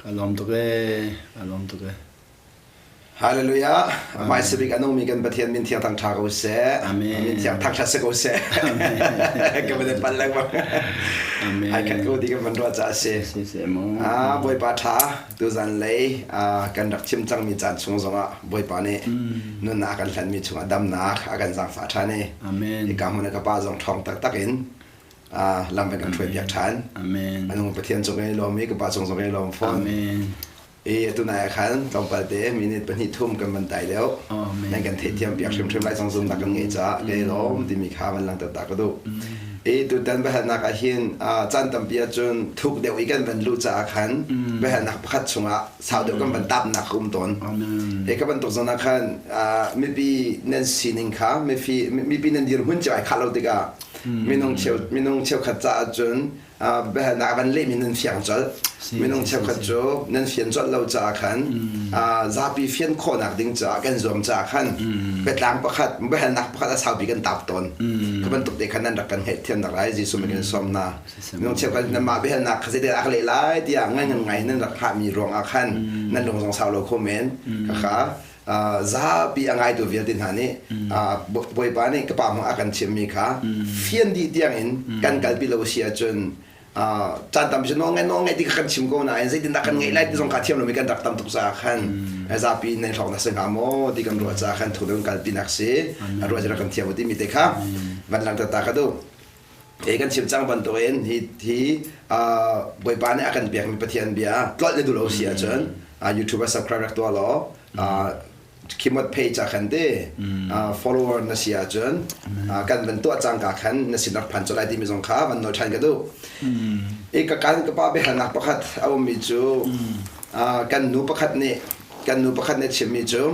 Ka lawm tuk ee, ka lawm tuk ee. Hallelujah. Hmaisa bik a nungmi kan Pathian min thiang thang ṭha ko seh. Amen. Min thiang thang ṭha si ko seh. Ka van i pal lengmang. Amen. Ai khat ko ti kan van ruah caah a si. Si si mu. Ah, Bawipa ṭha tuzan lei ah, kan rak chim cangmi caan chung zongah Bawipa nih nunnak a kan hlanmi chungah damnak a kan zaangfah ṭhan i Amen. hika hmun ah ka pa zong ṭhawng taktak in ah, lam kan hruai piak ṭhan. Amen. A nung Pathian cung i lawm i ka pa cung zong i lawm fawn. Amen. I atu nai ah khan tlawmpal te minute pahnih thum kan van tai deuh. Amen. Nan kan theihthiam piak hrimhrim lai cang zumnak kan ngeih caah ka i lawm timi kha van langhter ta ka duh. I tutan biahalnak ah hin caan tampi ahcun thuk deuh i kan van luh caah khan biahalnak pakhat chungah sau deuh kan van tapnak a um tawn. Amen. Hi ka bantuk zawn ah khan mipi nan sining kha mipi mipi nan dirhmun cio ai khah lo tikah minung cheu minung cheukhat caah cun biahalnak van lehmi nan fiang colh minung cheukhat cu nan fian colh lo caah khan zapi fian khawhnak ding caah kan zuam caah khan biatlang pakhat biahalnak pakhat a saupi kan tap tawn ka bantuk te khan nan rak kan ngaihthiamnak lai Jesuh min kan sawm hna minung cheukhat nan mah biahalnak kha zeidah a ka leh lai tiah ngai ngan ngai nan rak hlahmi ruangah khan nan lung zong sau lo kho men khakha zapi a ngaitu vialte hna nih Bawipa nih ka pa hmang a kan chimmi kha fian dih tiangin kan kalpi lo si ahcun caan tampi cu nawl ngai nawl ngai ti kha kan chim ko nain zeitindah kan ngeih lai ti zong kha thiam lomi kan rak tam tuk caah khan zapi nan hlawk na si hnga maw ti kan ruah caah khan thu kan kalpi nak si a ruah rak kan thiam ti mi te kha van lang ta ka duh Hi kan chim cang bantukin hi hi Bawipa nih a kan pekmi Pathian bia tlolh na duh lo si ahcun YouTube ah subscribe rak tuah law khimot page ah khan te follower na si ahcun kan van tuah cangka khan na sin rak phan colh lai timi zong kha van nawl ṭhan ka duh. I ka kan ka pa biahalnak pakhat a ummi cu kan nu pakhat nih kan nu pakhat nih chimmi cu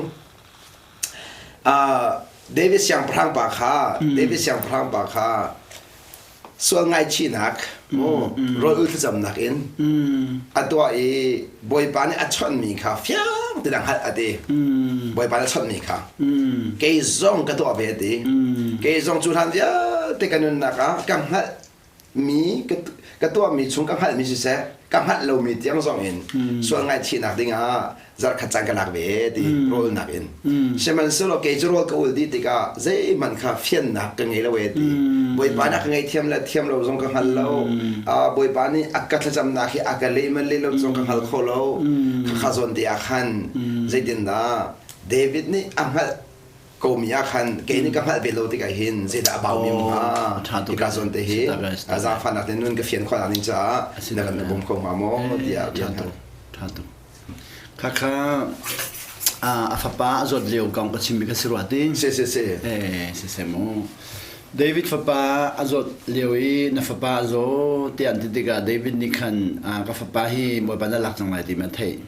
David siangpahrang pa kha David siangpahrang pa kha sual ngaichihnak rawl ul thlacamnak in a tuah i Bawipa nih a chawnhmi kha fiang tein a hngalh a ti. Bawipa nih a chawnhmi kha kei zong ka tuah ve a ti. Kei zong cu hlan vialte ka nunnak ah ka hngalh mi ka tuahmi chung ka hngalhmi siseh ka hngalh lomi tiang zong in sual ngaihchihnak dingah zarhkhat caan ka lak ve ti rawlnak in sihmanhsehlaw kei cu rawl ka ul dih tikah zeihmanh kha fiannak ka ngei lo e ti bawipa nih a ka ngaihthiam le thiam lo zong ka hngal lo bawipa nih a ka thlacamnak hi a ka leh man leh lo zong ka hngal kho lo khakha zawn te ah khan zeitindah David nih a hngalh komi ah khan kei nih ka hngalh ve lo tikah hin zeidah a baumi um hnga hika zawn te hi zaangfahnak te nun ka fian khawhnak ding caah na kan bawm kho hnga maw tiah bia ṭha tuk khakha a fapa a zawt lio kong ka chimmi ka si rua ti si si si eh si se mu David fapa a zawt lio i na fapa a zaw tiah an ti tikah David nih khan ka fapa hi Bawipa na lak cang lai ti ma theih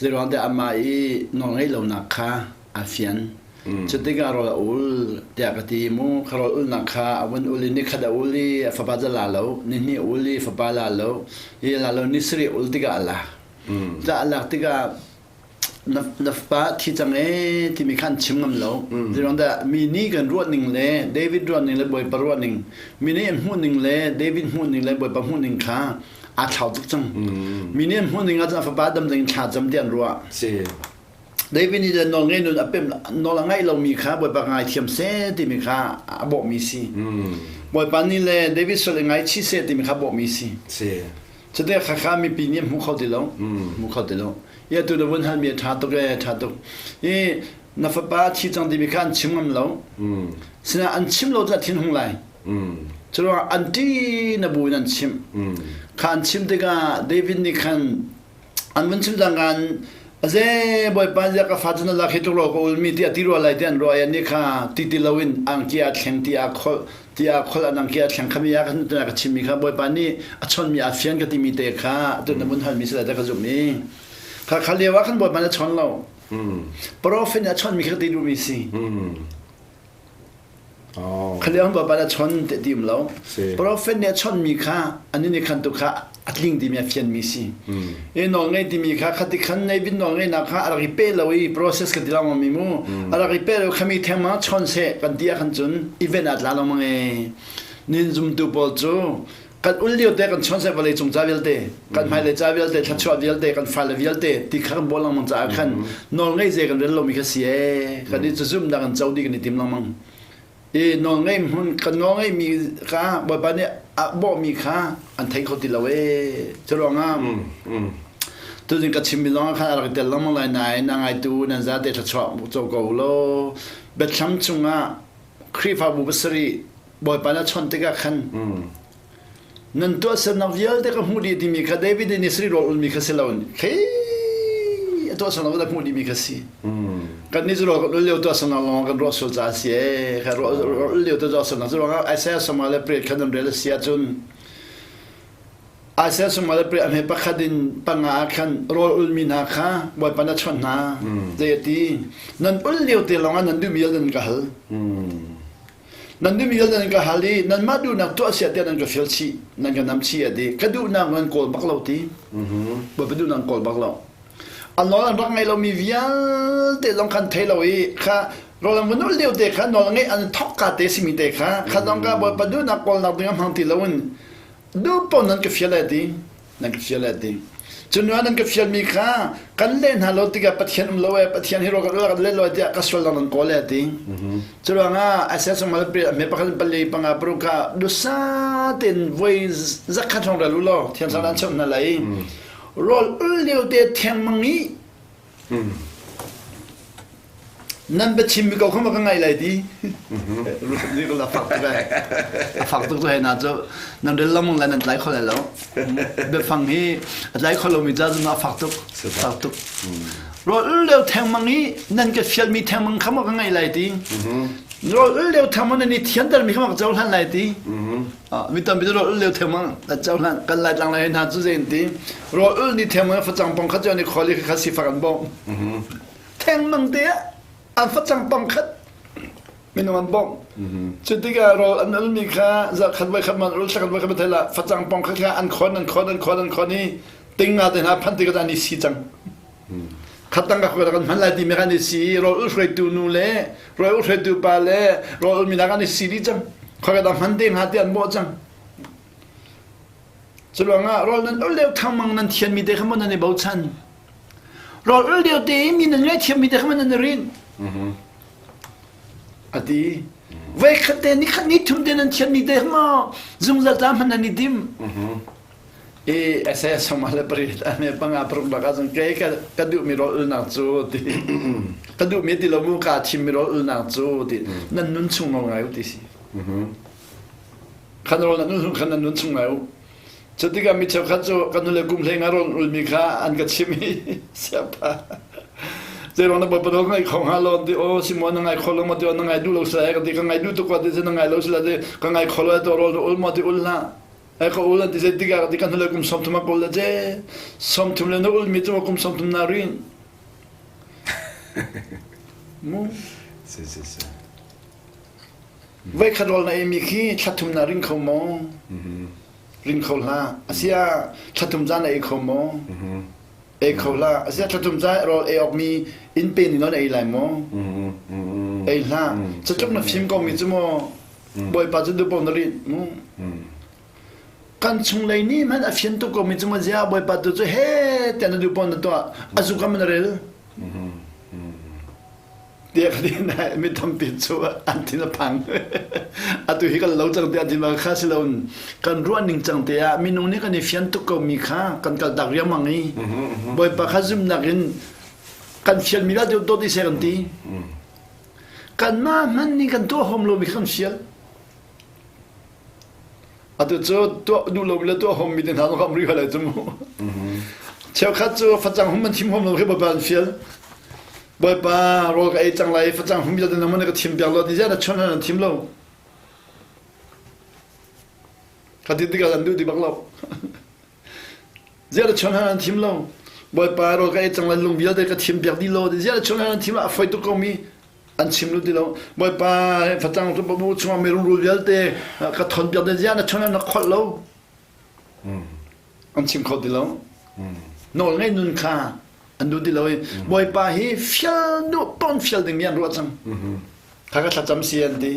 Zeiruang dah amah i nawlngeih lonak kha aa fian. Cu tikah rawl a ul tiah ka ti mu. Ka rawl ulnak kha a vun ul i nikhat a ul i a fapa cu a la lo, nihnih a ul i fapa a la lo, i a la lo ni sarih a ul tikah a lak. Ca a lak tikah na, na fapa thi cang ee timi kha an chim ngam lo. Zeiruang dah mi nih kan ruah ning le David ruah ning le Bawipa ruah ning, mi nih an hmuh ning le David hmuh ning le Bawipa hmuh ning kha aa thlau tuk cang. Mi nih an hmuh ning ah cun a fapa dam ding thla cam ti an ruah. Si. David nih nawl ngei nun a pem nawl a ngaih lomi kha Bawipa ka ngaithiam seh timi kha a bawhmi si. Bawipa nih le David sual i ngaichih seh timi kha bawhmi si. Si. Cuti kha kha mipi nih hmu kho ti lo. Hmu kho ti lo. I atu na vun halmi a ṭha tuk e ṭha tuk. I na fapa thi cang timi kha an chim ngam lo. Sinain an chim lo cu a thin hung lai. Curuangah an ṭih na bu in an chimh. Kha an chim tikah David nih khan an vun chim cangka aze bawipa zia ka fa cu na lak hi tluk lo ka ulmi ti a ti rua lai ti an ruah i anih kha ti ti loin angki a thleng ti a kholh ti a kholh an angki a thleng khami a kan ka chimmi kha bawipa nih a chawnmi a fian ka timi te kha tu na mun halmi si lai ta ka zumh i kha kha lio ah khan bawipa nih a chawn lo prophet nih a chawnmi kha ka ti duhmi si Khalio baba na chon te ti um lo. Prophet nih a chonmi kha ani nih khan tu kha a tling timi a fianmi si. I nawl ngei timi kha khati khan nei bin nawl ngei nak kha a rak i pe lo i process ka ti lang mi mu. A rak i pe lo khami theng ma chon se kan ti ah khan cun event a tla lo mang e. Nin zumtu pawl cu Kan ul lio te kan chon sai vawlei cung ca vialte, kan hmailei ca vialte, thluachuah vialte, kan fale vialte ti kha kan bual lengmang caah khan nawl ngei ze kan rel lomi kha si ee. Kan i cu zumhnak kan co dih kan i tim lengmang. I nawl ngei hmun kan nawl ngeimi kha Bawipa nih a bawhmi kha an thei kho ti lo ee. Cu ruangah tuzing ka chimmi zong ah khan a rak i tel lengmang lai nain a ngaitu nan zate thluachuah co ko law biathlam chungah Khrihfabu pasarih Bawipa na chawnh tikah khan nan tuahsernak vialte ka hmuh dih timi kha David nih sri rawl ulmi kha si lo khei a tuahsernak vialte hmuh dihmi kha si. Kan nih cu rawl kan ul lio tuahsernak lawng kan ruah sual caah a si ee. Kha rawl ul lio tuahsernak cu ruangah Isaiah sawmnga le pariat khan nan rel a si ahcun Isaiah sawmnga le pariat a hme pakhat in panga ah khan rawl ulmi hna kha Bawipa na chawnh hna. Zei a ti? Nan ul lio te lawngah nan duhmi nan ka hal. Nan duhmi vialte nan ka hal i nanmah duhnak tuah siah tiah nan ka fial chih, nan ka nam chih a ti. Ka duhnak nan kawl bak lo ti. Bawipa duhnak nan kawl bak lo. A nawl an rak ngaih lomi vialte zong khan thei lo i kha rawl an vun ulh lio te kha nawl ngeih an thok ka te simi te kha kha zong ka Bawipa duhnak kawlnak ding a hmang ti loin duh paoh nan ka fial ai ti. Nan ka fial ai ti. Cu hnu ah nan ka fialmi kha kan leh hna lo tikah Pathian um lo ee, Pathian hi rawl kan leh lo tiah ka sual nan kawl ee ti. Cu ruangah Isaiah sung mal me pakhat pali panga paruk kha dusa tein voi zakhat hrawng rel u law thiam sang an chimh hna lai. Rawl ul lio te thengmang i Nan biachimmi ko kha ma ka ngaih lai ti. Ni ko la fak tuk ai. A fak tuk tu na cu nan rel lengmang lai nan tlai kho lai lo. Biafang hi a tlai kho lomi ca cu a fak tuk. Fak tuk. Rawl leo thengmang i nan ka fialmi thengmang kha ma ka ngaih lai ti. Rawl leo thengmang nan i thiantermi kha ma ka cohlan lai ti. Mi tampi cu rawl leo thengmang a cohlan kan lai tlang lai hna cu zein ti. Rawl ni thengmang facang pong kha cu an i khol i kha sifak an bawmh. Thengmang te ah an facang pang khat minung an bawmh. Cu tikah rawl an ulmi kha zarhkhat voikhat man ul thlakhat voikhat thei la facang pong khat kha an khon an khon an khon an khon i ting nga te hna phan tikah an i si cang. Khat tang ka kan hman lai ti mi kan i si rawl ul hruaitu nu le rawl ul hruaitu pa le rawl ulmi nak an i si dih cang. Khoi ka hman te hnga ti an bawh cang. Cu ruangah rawl nan ul lio thangmang nan thianmi te kha maw nan i bochan. Rawl ul lio te i mi nan ngaihthiammi te kha maw nan i rinh. A ti. Voikhat te nikhat ni thum te nan thianmi te kha maw zungzal ta hman nan i dim. I Isaiah sawma le pariat ane panga paruk bak ahcun kei ka, ka duhmi rawl ulnak cu ti. Ka duhmi ti lo mu ka thimmi rawl ulnak cu ti. Nan nun chung nawl ngai u ti si. Khan rawl nan nun khan nan nun chung ngai u. Cu tikah mi cheukhat cu kan nule kum hlei nga rawl ulmi kha an ka chim i siapa zeiruang na bawipa nawl ngai kho hnga lo an ti aw Simon na ngai kho lo maw ti na ngai duh lo sila ka ti ka ngai duh tuk ti na ngai lo sila ti ka ngai kho lo to rawl ul maw ti ul hlah ai ka ul an ti zei tikah ka ti kan nule kum 30 a kawl le je 30 le na ulmi cu kum 30 na rin mu si si si Voikhat rawl na eimi khi thla thum na ring kho maw? Ring kho hlah. Asiah thla thum caan na ei kho maw? Ei kho hlah. Asiah thla thum caan rawl ei awk mi inn pe ning na ei lai maw? Ei hlah. Cutluk na fim ko mi cu maw Bawipa cu duh na rinh mu. Kan chunglei nih hmanh a fian tuk ko mi cu maw ziah Bawipa tu cu he tiah na duh paoh na tuah. A zu kam na rel. Tiah ka ti nain mi tampi cu an thin a phang. Atu hi kan lo cang tiah ti ma kha si loin kan ruah ning cang te ah minung nih kan i fian tuk ko mi kha kan kaltak riangmang i Bawipa kha zumhnak in kan fial mi vialte dawt i seh kan ti. Kanmah hmanh nih kan tuah huam lomi kha kan fial. Atu cu tuah duh lomi le tuah huammi te hna zong kam rih lai cu mu. Cheukhat cu facang hum an thim huam lo khi Bawipa an fial. Bawipa rawl ka ei cang lai facang hum vialte nangmah nih ka thim piak lo ti ziah na chuan an thim lo. Ka ti tikah an duh ti bak lo. Ziah na chuan an thim lo. Bawipa rawl ka ei cang lai lung vialte ka thim piak dih lo ti ziah na chuan an thim a foi tuk ko mi an chim lu ti lo bawipa facang cu bu chungah mi rungrul vialte ka thon piak de zia na chon na kholh lo an chim kho ti lo nawl ngei nun kha an duh ti lo i bawipa hi fial duh ton fial ding mi an ruah cang. Kha ka thlacam si an ti.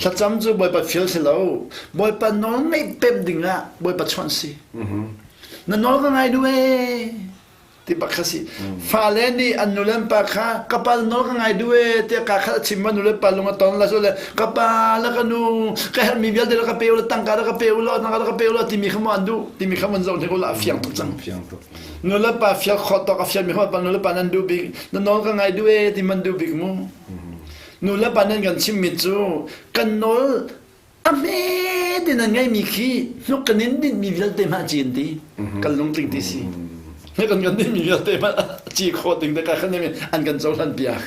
Thlacam cu Bawipa fial si lo. Bawipa nawl ngeih pem ding ah Bawipa chawnh si. Na nawl ka ngai duh ee ti bak kha si. Fale nih an nu le an pa kha ka pa na nawl ka ngai duh ee tiah ka khat a chim ma nu le pa lung a ton la so le ka pa le ka nu ka herhmi vialte la ka pe u la tangka la ka pe u law tangka la ka pe u law timi kha maw an duh timi kha mun zoh hnik u la a fiang tuk cang. Fiang tuk. Nu le pa fial khawh tawk a fialmi kha pa nu le pa nan duh bik na nawl ka ngai duh ee ti man duh bik mu. Nu le pa nan kan chimmi cu kan nawl a hme ti nan ngeimi khi hnuk kan in dinhmi vialte hmah ci an ti. Kan lungtling ti si. Hnuk kan kan dinhmi vialte hmah ci khawh ding te ka khan an kan cohlan piak.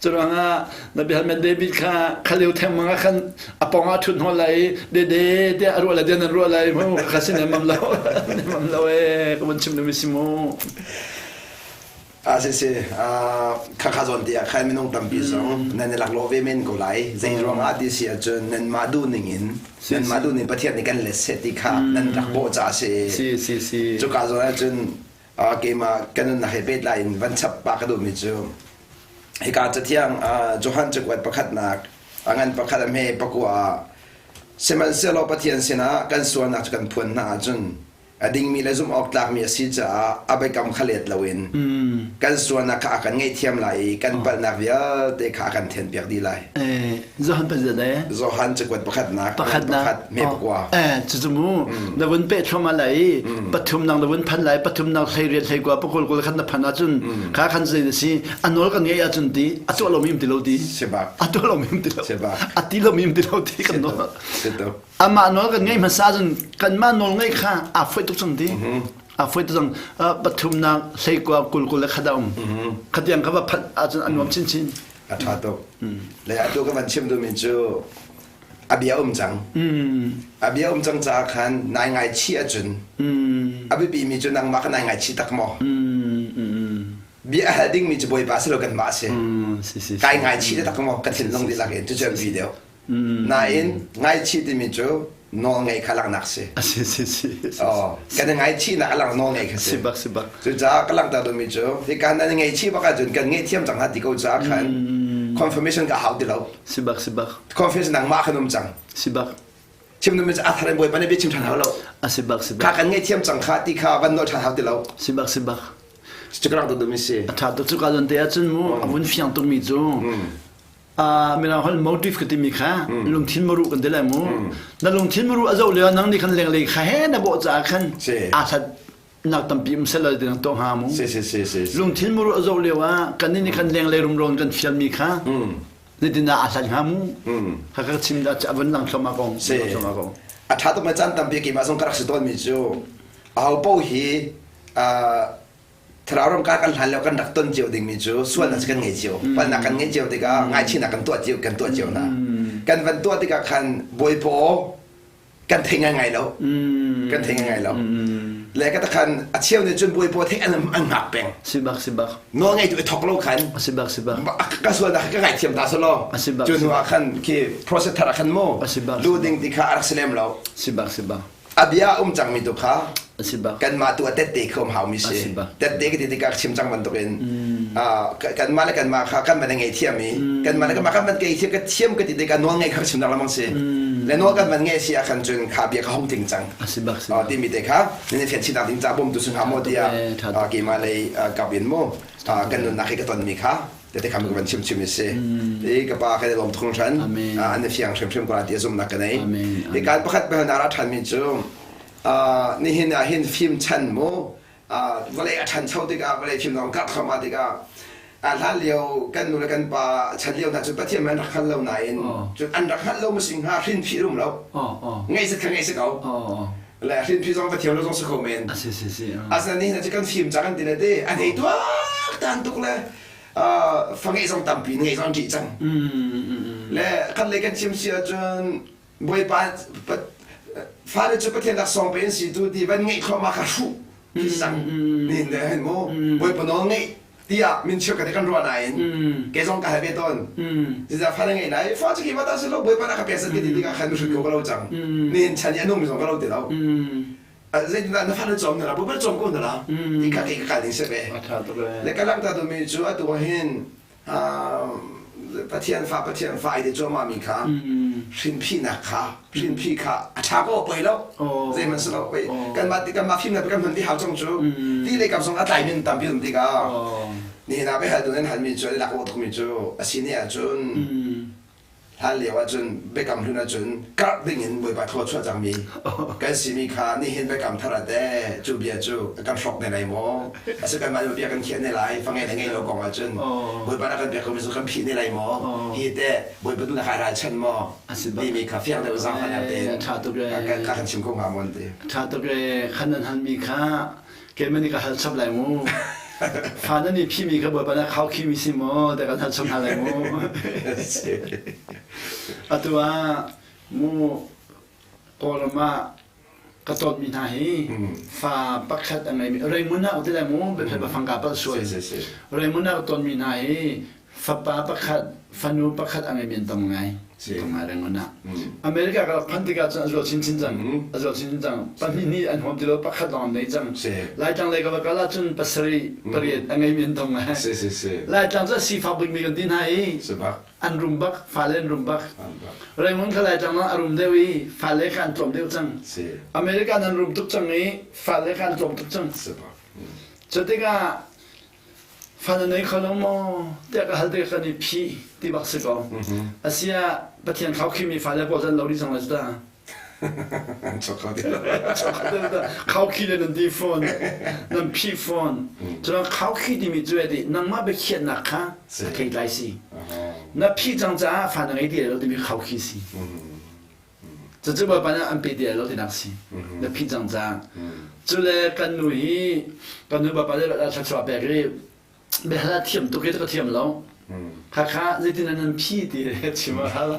Curuangah na biahalmen David kha khaleu thengmang ah khan a pong ah ṭhut hnawl lai i dede tiah a ruah lai tiah nan ruah lai mu kha si ne mam lo ne mam lo ee ka vun chim ding si mu. A si si khakha zawn ti ah khan minung tampi zong nan i laklawh ve men ko lai zei ruangah ti si ahcun nanmah duh ning in nanmah duh ning Pathian nih kan let seh ti kha nan rak bawh caah si si si si cuka zawn ahcun keimah kan nunnak he pehtlai in van chap pah ka duhmi cu hika cathiang Johan cakuat pakhatnak a ngan pakhat a hme pakua ah sihmanhsehlaw Pathian sinah kan sualnak cu kan phuan hna ahcun a dingmi le zumh awk tlakmi a si caah a biakam kha let loin kan sualnak kha a kan ngaihthiam lai i kan palhnak vialte kha a kan thianpiak dih lai. Johan pazat eh? Johan cakuat pakhatnak pakhatnak pakhat me pakua. Eh cucu mu na vun peh thluahmah lai i pathum nang na vun phan lai pathum nang hlei riat hlei kua pakul kul khan na phan ahcun kha khan zei na si a nawl kan ngeih ahcun ti a tuah lomi um ti lo ti a tuah lomi um ti lo a ti lomi um ti lo ti kan nawl Amah nawl kan ngeih hmasa cun kanmah nawl ngeih kha aa foih tuk cang ti. Aa foih tuk cang. Pathumnak hleikua kulkul le khat a um. Khatiang kha va phanh ahcun a nuam chinchin. A ṭha tuk. Le atu ka van chim duhmi cu a bia um cang. A bia um cang caah khan nai ngaichih ahcun a biapimi cu nangmah ka nai ngaichih tak maw? Bia a hal dingmi cu Bawipa si lo kanmah a si. Kai ngaichih tak maw? Ka thinlung dihlak in cucu an bi deuh. Nain ngaichih timi cu nawl ngei kha langhnak si. Si si si. Oh, kan i ngaichihnak a lang nawl ngei kha si. Si bak si bak. Cucaah ka langhter duhmi cu hika nan i ngaihchih bak ahcun kan ngaihthiam cang hna ti ko caah khan confirmation ka hau ti lo. Si bak si bak. Confirmation nangmah khan um cang. Si bak. Chim duhmi cu a thar in Bawipa nih bia chim ṭhan hau lo. A si bak si bak. Kha kan ngaihthiam cang kha ti kha van nawl ṭhan hau ti lo. Si bak si bak. Cu ka langhter duhmi si. A ṭha tuk cu ka zawn te ahcun mu a vun fiang tukmi cu Mirang holh motive ka timi kha lungthin maru kan ti lai mu na lungthin maru a zoh lio nang nih khan lenglei kha he na bawh caah khan aa hlat nak tampi um sel ti nang to hnga mu lungthin maru a zoh lio ah kan nih khan lenglei rumron kan fialmi kha nitin ah aa hlat hnga mu kha ka chim da a vun lang thluahmah ko a ṭha tuk ma caan tampi keimah zong ka rak si tawnmi cu aho paoh hi Thlarau ram ka kan hlan lio kan rak ton cio dingmi cu sualnak cu kan ngei cio. Palhnak kan ngeih cio tikah ngaichihnak kan tuah cio kan tuah cio hna. Kan van tuah tikah khan Bawipa kan thei ngaingai lo. Kan thei ngaingai lo. Le ka takhan a cheu nih cun Bawipa theih an an hngak peng. Sibak sibak. Nawl ngeitu i thok lo khan. Sibak sibak. Ka sualnak ka ngaithiam ta selaw. Sibak. Cu hnu ah khan khi process thar ah khan mu. Sibak. Lu ding ti kha a rak si lem lo. Sibak sibak. A bia um cangmi tu kha kanmah tu a tette kha um haumi si. Tette ka ti tikah chim cang bantukin kanmah le kanmah kha kan van ngei thiam i kanmah le kanmah kan van ngei thiam ka thiam ka ti tikah nawl ngei kha chim nak lamang si. Le nawl kan van ngei si ah khan cun kha bia kha hong tling cang. Timi te kha nan fian chin ding ca bawmtu sung ha maw tiah keimah lei kap in mu kan nunnak hi ka tonmi kha tete kham ka van chim chim si i ka pa kan i lawm thung hran an i fiang hrimhrim ko ti zumnak ka nei i kan pakhat behal ra than mi cu nihin ah hin fim chan mu vawlei a ṭhancho tikah vawlei fim dong kar thluahmah tikah a hlan lio kan nu le kan pa chan lio hna cu Pathian an rak hngal lo nain cun an rak hngalh lo masing hnga hrin phi rum lo ngei set kha ngei si ko le hrin phi zong Pathian lo zong si kho men asinain nihin ah cu kan fim cang an ti le ti an hei tuak tan tuk le fa ngeih zong tampi ngeih zong an ṭih cang. Le khat lei kan chim si ahcun Bawipa fale cu Pathian laksawng pe in si tu ti van ngeih thluahmah kha hruh khi sang nihin le hin mu Bawipa nawl ngeih tiah min cheukhat kan ruah nain kei zong ka hal ve tawn. Ziza fale ngeih lai fa cu keimah ta si lo Bawipa na ka pek zat ka ti tikah khan hruh ko ka lo cang. Nihin chan i a nungmi zong ka lo ti lo. Zeitindah na fale cawm na la bubal cawm ko na la ti kha kei ka kal ding si ve le ka langhter duhmi cu atu ah hin. Pathian fa Pathian fa ai ti cuahmah mi kha hrinphihnak kha hrinphih kha a ṭha ko poi lo zeihmanh si lo poi kanmah kanmah fimnak kan hman ti hau cang cu ti lei kam zong a tlai min tampi um tikah nihin ah biahal tu nan halmi cu an i lak awh tukmi cu a si ne ahcun Hlan lio ahcun biakam hlun ahcun karh dingin Bawipa thlua chuah cangmi kan simi kha nihin biakam thar ah teh cu bia cu kan hrawk ne lai maw? Asi kanmah nih bia kan khiah ne lai, fa ngei le ngei lo kong ahcun Bawipa rak kan pek komi cu kan phih ne lai maw? Hi teh Bawipa duhnak ai ralchanh maw? Timi kha fiang deuh zaangfahnak tein ka kan chim ko hnga maw an ti. Ṭha tuk ee, khan nan halmi kha keimah nih ka hal chap lai mu. Fa nan i phimi kha Bawipa nih a khaukhimi si maw te kan hal chap hna lai mu. Atu ah mu Kawlram ah ka tonmi hna hi fa pakhat a ngeimi Raymond ah ti lai mu biaphet bafang ka palh sual Raymond ah ka tonmi hna hi fapa pakhat fanu pakhat a ngeimi an tam ngai tam ngai Rangoon ah America ka rak phanh tikah cun a zual chinchin cang a zual chinchin cang pahnih nih an huam ti lo pakhat lawng an nei cang Laitlang lei ka va kal ahcun pasarih pariat a ngeimi an tam ngai Laitlang cu a sifak bikmi kan ti hna i an rum bak fale an rum bak Rangoon kha Laitlang ah a rum deuh i fale kha an tlawm deuh cang America an rum tuk cang i fale kha an tlawm tuk cang cu tikah Fa na nei kho lo maw tiah ka hal tikah kan i phih ti bak si ko. Asiah Pathian khaukhimi fale pawl cu an lo dih cang lai cu ta. Khaukhih le nan ti fawn, nan phih fawn. Cun khaukhih timi cu ati nangmah biakhiahnak kha a theitlai si. Na phih cang caah fa na ngei ti lai lo timi khaukhih si. Cucu Bawipa nih an pe ti lai lo tinak si. Na phih cang caah. Cule kan nu hi kan nu bapa nih thluachuah pek i biahal a thiam tuk i ka thiam lo. Khakha zeitin nan phi ti chim a hal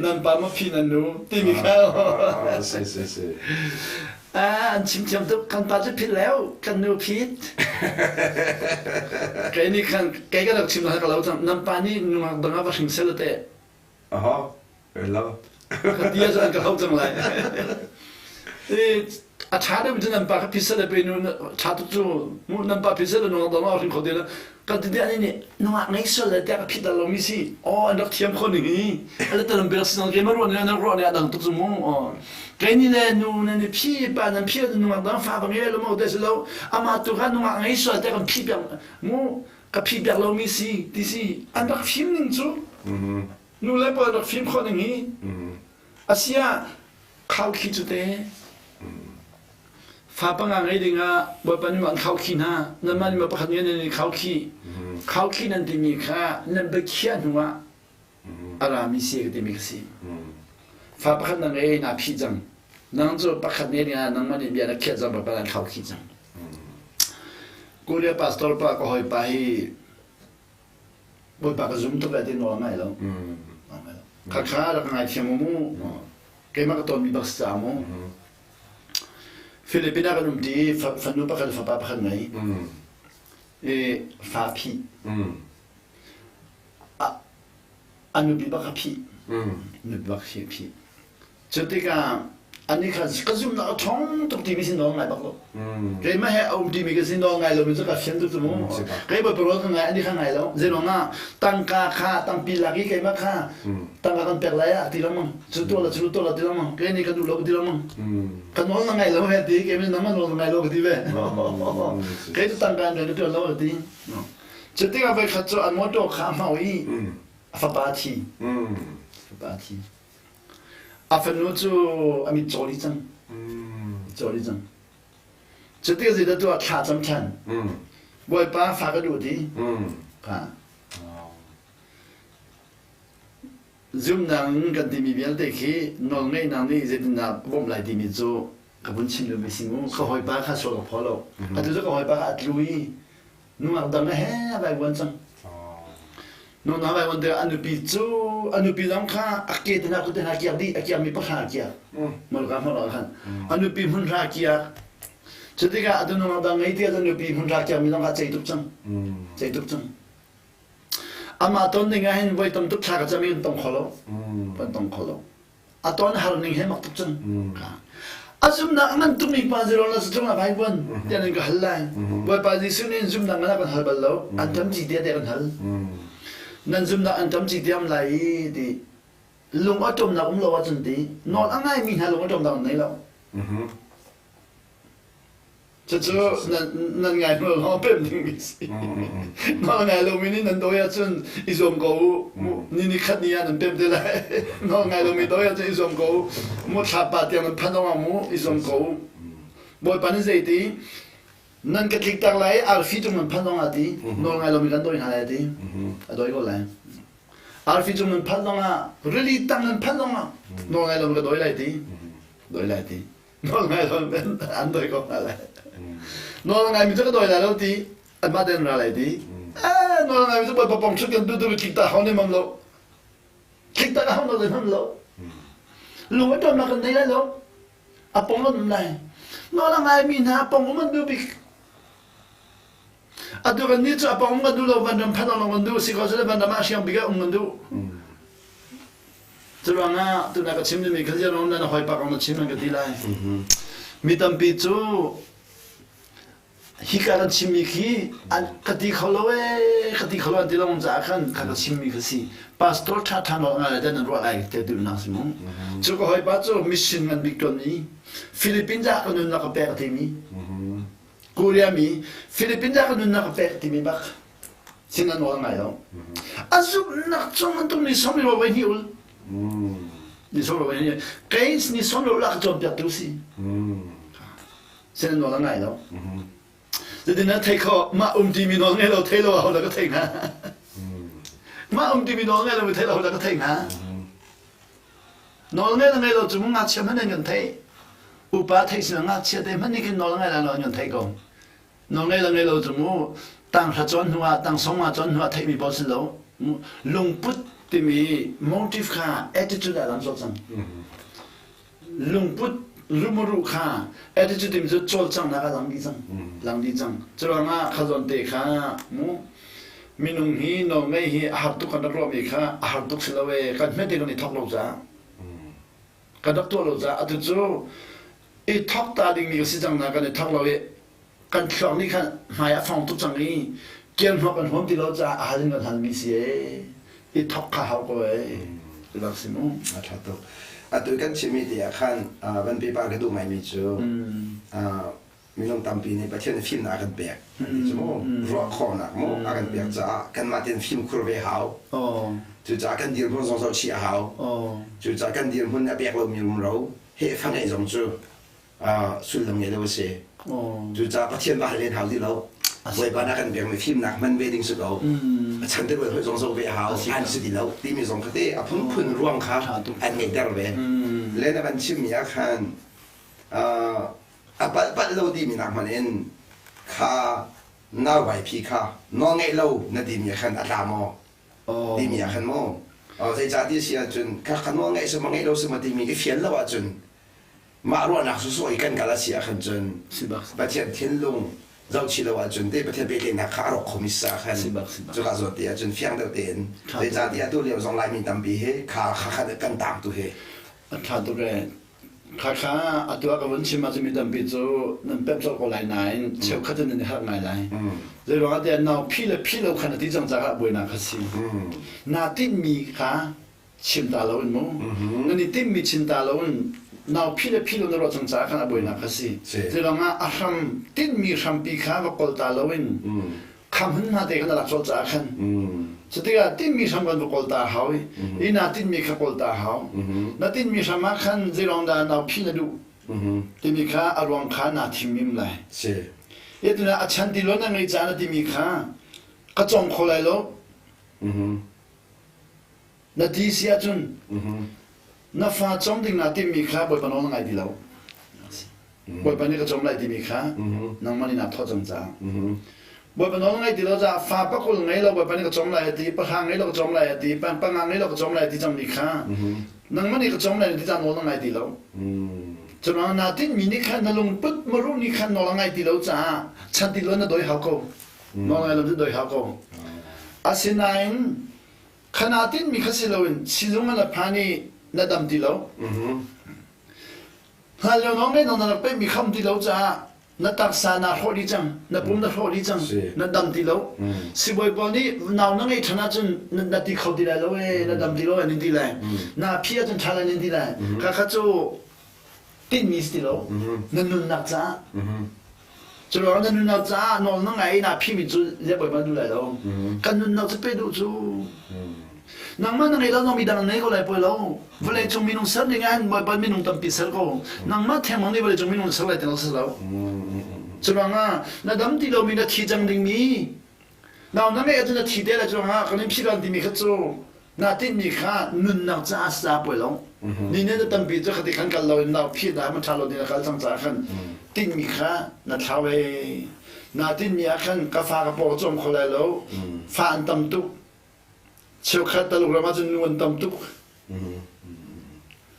nan pa ma phi nan nu timi kha si si si an chim thiam tuk kan pa cu phit leo kan nu phit kei nih khan kei ka rak chim ka lo cang nan pa nih nungak dang ah va hring sel te Aha, lo. Ka ti ahcun an ka hauh cang lai. A ṭha deuh cu nan pa kha phisal le pe nu ṭha tuk cu mu nan pa phisal le nungak dang a hring kho ti lo. Kan ti nih nih nungak ngei sual le tiah ka phit lo mi si. Oh an rak thiam kho ning hi. Ale talam bel sin ke ma ruah ne an ruah ne a dang tuk cu mu. Oh. Kei ni le nu nan i phi pa nan phi nungak dang fa ba ngei lo mo te si lo. Ama tu kha nungak ngei sual te kan phi piak mu ka phih piak lomi si ti si an rak fim ning cu nu le pa rak fim khawh ning hi asia khau khi cu te fa panga ngei dingah bawipa nih an khau khi hna nanmah nih pakhat nih nan khau khi khau khi nan timi kha nan biakhiah hnuah a rami si ka timi ka si fa pakhat na ngei na phih cang nang cu pakhat ne dingah nangmah nih bia na khiah cang bawipa an khau khi cang Korea pastor pa ka hawipa hi Bawipa ka zum tuk lai ti nawl ngai lo. Khakha rak ngaithiam mu. Keimah ka tawnmi bak si caah mu. Philippines ah kan um ti fanu pakhat fapa pakhat ngei. I fa phih. A nupi bak a phih. Nupi bak phih. Cu tikah anih kha ka zumhnak a ṭhawng tuk timi si nawl ngai bak lo. Keimah he a um timi ka si nawl ngai lomi cu ka fian tuk cu mu. Keimah parol ka ngai anih kha ngai lo. Zeiruang ah tangka kha tampi lak i keimah kha tangka kan pek lai ah ti lengmang. Cu tuah la cu tuah la ti lengmang. Kei nih ka duh lo ka ti lengmang. Ka nawl na ngai lo he ti keimah nangmah nawl na ngai lo ka ti ve. Kei cu tangka in rian ka ṭuan lo ka ti. Cu tikah voikhat cu an motor kha a hmau i a fapa a thi. Fapa a thi. A fanu cu a mit caw dih cang. Caw dih cang. Cu tikah zeidah tuah thla cam ṭhan. Bawipa fa ka duh ti. Kha. Zumnak kan timi vialte khi nawlngeihnak nih zeitindah bawmh lai timi cu ka vun chim duhmi si mu. Ka hawipa kha sual ka phaw lo. Atu cu ka hawipa kha a tlu i Nungak dang he vai vuan cang. Nungak vai vuan tikah a nupi cu a nupi zong kha a ke te hna kut te hna kiak dih a kiakmi pahra a kiak. Molka hmawlh khan a nupi hmunhra kiak. Cu tikah atu nungak dang ngei tiah a nupi hmunhra kiakmi zong kha a cei tuk cang. Cei tuk cang. Amah ton ding ah hin voi tam tuk thla ka cam i kan tong kho lo. Kan tong kho lo. A ton har ning he mak tuk cun. A zumnak a ngan tukmi pa zero la cungah vai buan tiah nan ka hal lai. Bawipa Jesuh nih zumnak ngan a kan hal bal lo. An tam ci te te kan hal. Nan zumnak an ṭam ci diam lai i ti lung a ṭawmnak um lo ahcun ti nawl a ngaimi hna lung a ṭawmnak an nei lo. Cucu nan ngai hnu lawng pem ding mi si. Nawl a ngai lomi nih nan dawi ahcun i zuam ko u. Ni ni khat ni ah nan pem te lai. Nawl ngai lomi dawi ahcun i zuam ko u. Mu thlapa tiang nan phan zong ah mu i zuam ko u. Bawipa nih zei ti nan ka tliktak lai i arfi cung nan phanh zong ah ti nawl ngai lomi kan dawi hna lai ti a dawi ko lai. Arfi cung nan phanh zong ah rili tang nan phanh zong ah nawl ngai lomi ka dawi lai ti dawi lai ti nawl ngai lo an dawi ko hna lai. Nawl ngai mi cu ka dawi lai lo ti anmah te an ra lai ti. Eh nawl ngai mi cu bawipa pong ṭhut kan tu tu tliktak hau ne mam lo. Tliktak hau lo mam lo. Lung a ṭawmnak kan nei lai lo. A pong an um lai. Nawl a ngaimi hna a pong um an duh bik. Atu kan nih cu a pong um kan duh lo, vanram phan lawng kan duh, si ko sile vanram ah hriang bik ah um kan duh. Curuangah tuna ka chim dingmi kha ziang na hawi pak na chim an ka ti lai. Mi tampi cu hika kan chimmi khi an ka ti kho lo ee ka ti kho lo an ti lo caah khan kha ka chimmi kha si pastor ṭha ṭha nawl ngai le nan ruah lai te duhnak si mu cu ka hawipa cu mission ngan bik ṭuan Philippines ah ka nunnak ka pek timi Korea mi Philippines ah ka nunnak ka pek timi bak sin an nawl ngai lo a zumhnak chung an tum ni som ro wei ni ul ni som ro wei ni kei ni som ro la ka cawnpiak tu si Sen nawl a ngai lo. Cutin na thei kho mah um timi nawl ngei lo thei lo aho dah ka thei hnga? Mah um timi nawl ngei lo thei lo aho dah ka thei hnga? Nawl ngei le ngei lo cu ngakchia hmanh an kan theih. Upa theih sin ngakchia te hmanh nih khin nawl ngei lo an kan theih ko. Nawl ngei le ngei lo cu mu tanghra cawn hnu ah tangsong ah cawn hnu ah theihmi pawl si lo. Lungput timi motive kha attitude ah lam zawt cang. Lungput rumuru kha attitude timi cu cawlcanghnak ah lang dih cang. Lang dih cang. Curuangah kha zawn te kha mu minung hi nawlngei hi a har tuk kan rak ruahmi kha a har tuk si lo ee kan hmet in kan i thok lo caah kan rak tuah lo caah atu cu i thok ta dingmi ka si cang na kan i thok lo i kan thluak nih khan hmai a fong tuk cang i kianhnawk kan huam ti lo caah a hal in kan halmi si ee i thok kha hau ko ee rak si mu a ṭha tuk atu kan chimmi te ah khan van pipa ka duh ngaimi cu minung tampi nih Pathian nih fimnak a kan pek ti cu mu ruah khawhnak mu a kan pek caah kanmah tein fimkhur ve hau cucaah kan dirhmun zong zoh chih a hau cucaah kan dirhmun a pek lomi rumro he fa ngeih zong cu sullam ngei lo a si. Cucaah Pathian va hal len hau ti lo. Bawipa na kan pekmi fimnak hman ve ding si ko. A chan te rual zong zoh ve hau. An si ti lo timi zong kha te a phunphun ruang kha an ngeihter ve. Le na van chimmi ah khan a palh palh lo timi nak hmanh in kha nau vaiphi kha nawl ngeih lo na timi ah khan a tla maw? Timi ah khan maw? Zeicah ti si ahcun kha kha nawl ngeih si maw ngeih lo si maw timi i fian lo ahcun mah ruahnak sawsawh i kan kal a si ahkhan cun Pathian thinlung zohchih lo ahcun te Pathian pehtlaihnak kha a rawk khomi sa khan cuka zawn te ahcun fiang deuh tein zeicahtiah atu lio zong Laimi tampi hi kha kha kha kan taang tu hi a ṭha tuk ee kha kha atu ah ka vun chim ahcun mi tampi cu nan pemh colh ko lai nain cheukhat in nan i harh ngai lai zeiruang ah tiah nau phi le phi lo khan a ti cang caah buainak kha si naa tinhmi kha chim ta lo in mu nan i timhmi chim ta lo in nau phi le phi lo na ruah cang caah khan a buainak kha si culong ah a hram tinhmi hrampi kha va kawl ta lo in kha hmun hna te khan a lak colh caah khan cu tikah tinhmi hram kan va kawl ta a hau i i naa tinhmi kha kawl ta a hau na tinhmi hram ah khan zeilong dah nau phi na duh timi kha a ruang kha naa thim mim lai si Hetuna a chan ti lo na ngei caan a timi kha ka cong kho lai lo Na ti si ahcun na fa cawm ding naa timhmi kha Bawipa nawl na ngai ti lo. Bawipa nih ka cawm lai timi kha nangmah nih naa thawh cang caah. Bawipa nawl na ngai ti lo caah fa pakul ngei lo Bawipa nih ka cawm lai a ti, pahra ngei lo ka cawm lai a ti, panga ngei lo ka cawm lai a ti cangmi kha nangmah nih ka cawm lai na ti caah nawl na ngai ti lo. Curuang naa tinhmi nih khan na lungput maruh nih khan nawl a ngai ti lo caah chan ti lo na doi hau ko. Nawl ngai lo cu doi hau ko. Asinain Khana tinhmi kha si loin sizung ah na phan i na dam ti lo. Hngal lio nawng na rak pehmi kha um ti lo caah Na taksa naa hrawh dih cang, na pum na hrawh dih cang, na dam ti lo. Sibawi pawl nih nau na ngeih ṭhan ahcun na ti kho ti lai lo ee, na dam ti lo an in ti lai. Na phi ahcun ṭha lai an in ti lai. Kha kha cu tinhmi si ti lo. Na nunnak caah. Cu ruangah na nunnak caah nawl na ngai i naa phimi cu ziah Bawipa duh lai lo. Kan nunnak cu pe duh cu. Nangmah na ngei lo mi dang nei ko lai poi lo. Vawlei cung minung ser ding ah hin Bawipa minung tampi ser ko. Nangmah thengmang nih vawlei cung minung ser lai ti lo si lo. Cu ruangah na dam ti lomi na thi cang dingmi nau na ngeih ahcun na thi te lai cu ruangah kan in phih timi kha cu naa tinhmi kha nunnak caah sa poi lo. Ni ne na tampi cu khati khan kal lo in nau phih na man ṭha lo ding na kal cang caah khan tinhmi kha na thlau e. Naa tinhmi ah khan ka fa ka paw cawm kho lai lo. Fa an tam tuk. Cheukhat Taluk ram ahcun nu an tam tuk.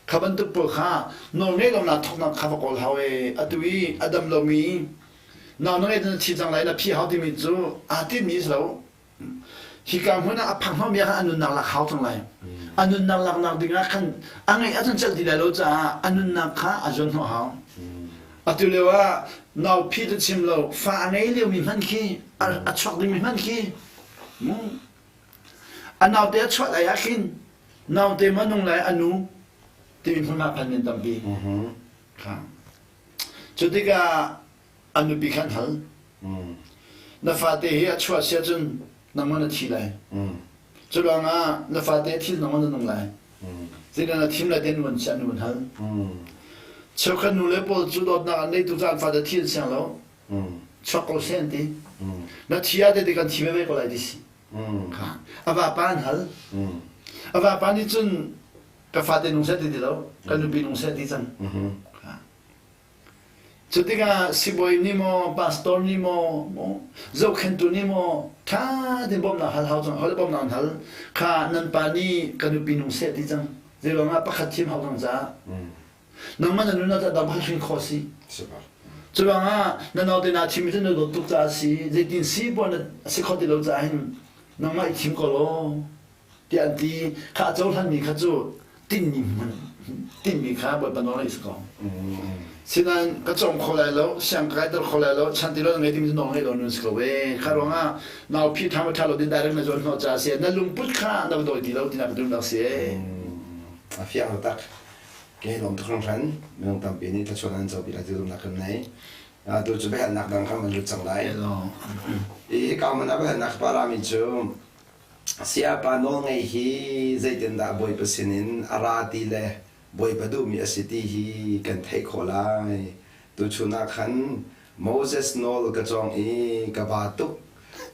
Kha bantuk pawl kha nawl ngei lo naa thawknak kha va kawl hau ee. Atu i a dam lomi nau na ngei na thi cang lai na phi hau timi cu aa tinhmi a si lo. Hika hmun ah a phak hnawhmi ah khan a nunnak lak hau cang lai. A nunnak laknak ding ah khan a ngeih ahcun celh ti lai lo caah a nunnak kha a zuan hnawh hau. Atu lio ah nau phi cu chim lo fa a ngei liomi hmanh khi a chuak dingmi hmanh khi A naute a chuah lai ah khin naute maw nung lai a nu timi hmun ah phan men tampi. Kha. Cu tikah a nupi khan hal. Na fate hi a chuah sia cun nangmah na thi lai. Cu ruangah na fate a thil nangmah na nung lai. Zeidah na thim lai te nu an chiah nu an hal. Cheukhat nu le pawl cu dawtnak an nei tu caan fate thi an siang lo. Chuak ko seh an ti. Na thi ah te kan thi ve ko lai ti si. Kha. A vapa an hal. A vapa nih cun ka fate nung seh ti ti lo, ka nupi nung seh ti cang. Kha. Cu tikah sibawi nih maw, pastor nih maw, zohkhentu nih maw, ṭha tein bawmhnak hal hau cang, hol bawmhnak an hal. Kha nan pa nih ka nupi nung seh ti cang. Zeiruangah pakhat thim hau cang caah. Nangmah na nun ah dam kha hrin khawh si. Cu ruangah na naute naa thim cu na dawt tuk caah si, zeitin si puan na si kho ti lo caah hin nangmah i thim ko law tiah an ti. Kha a cohlanmi kha cu tinhmi hmun tinhmi kha Bawipa nawl a si ko. Sinain ka cawng kho lai lo, siang ka kaiter kho lai lo, chan ti lo ngei ding cu nawl ngei lo nun si ko ve. Kha ruangah nau phi ṭha ma ṭha lo din direct na zuan hnawh caah si, na lungput kha na va dawi ti lo tinak ka duhnak si. A fiang tak. Kei lawm tuk hringhran minung tampi nih thluachuah nan copi lai ti zumhnak kan nei. Atu cu biahalnak dang kan van lut cang lai. I hika hmun ah biahalnak parami cu sayapa nawlngei hi zeitindah Bawipa sinin a ra ti le Bawipa duhmi a si ti hi kan theih khawh lai. Tuchun ah khan Moses nawl ka cawng i ka ba tuk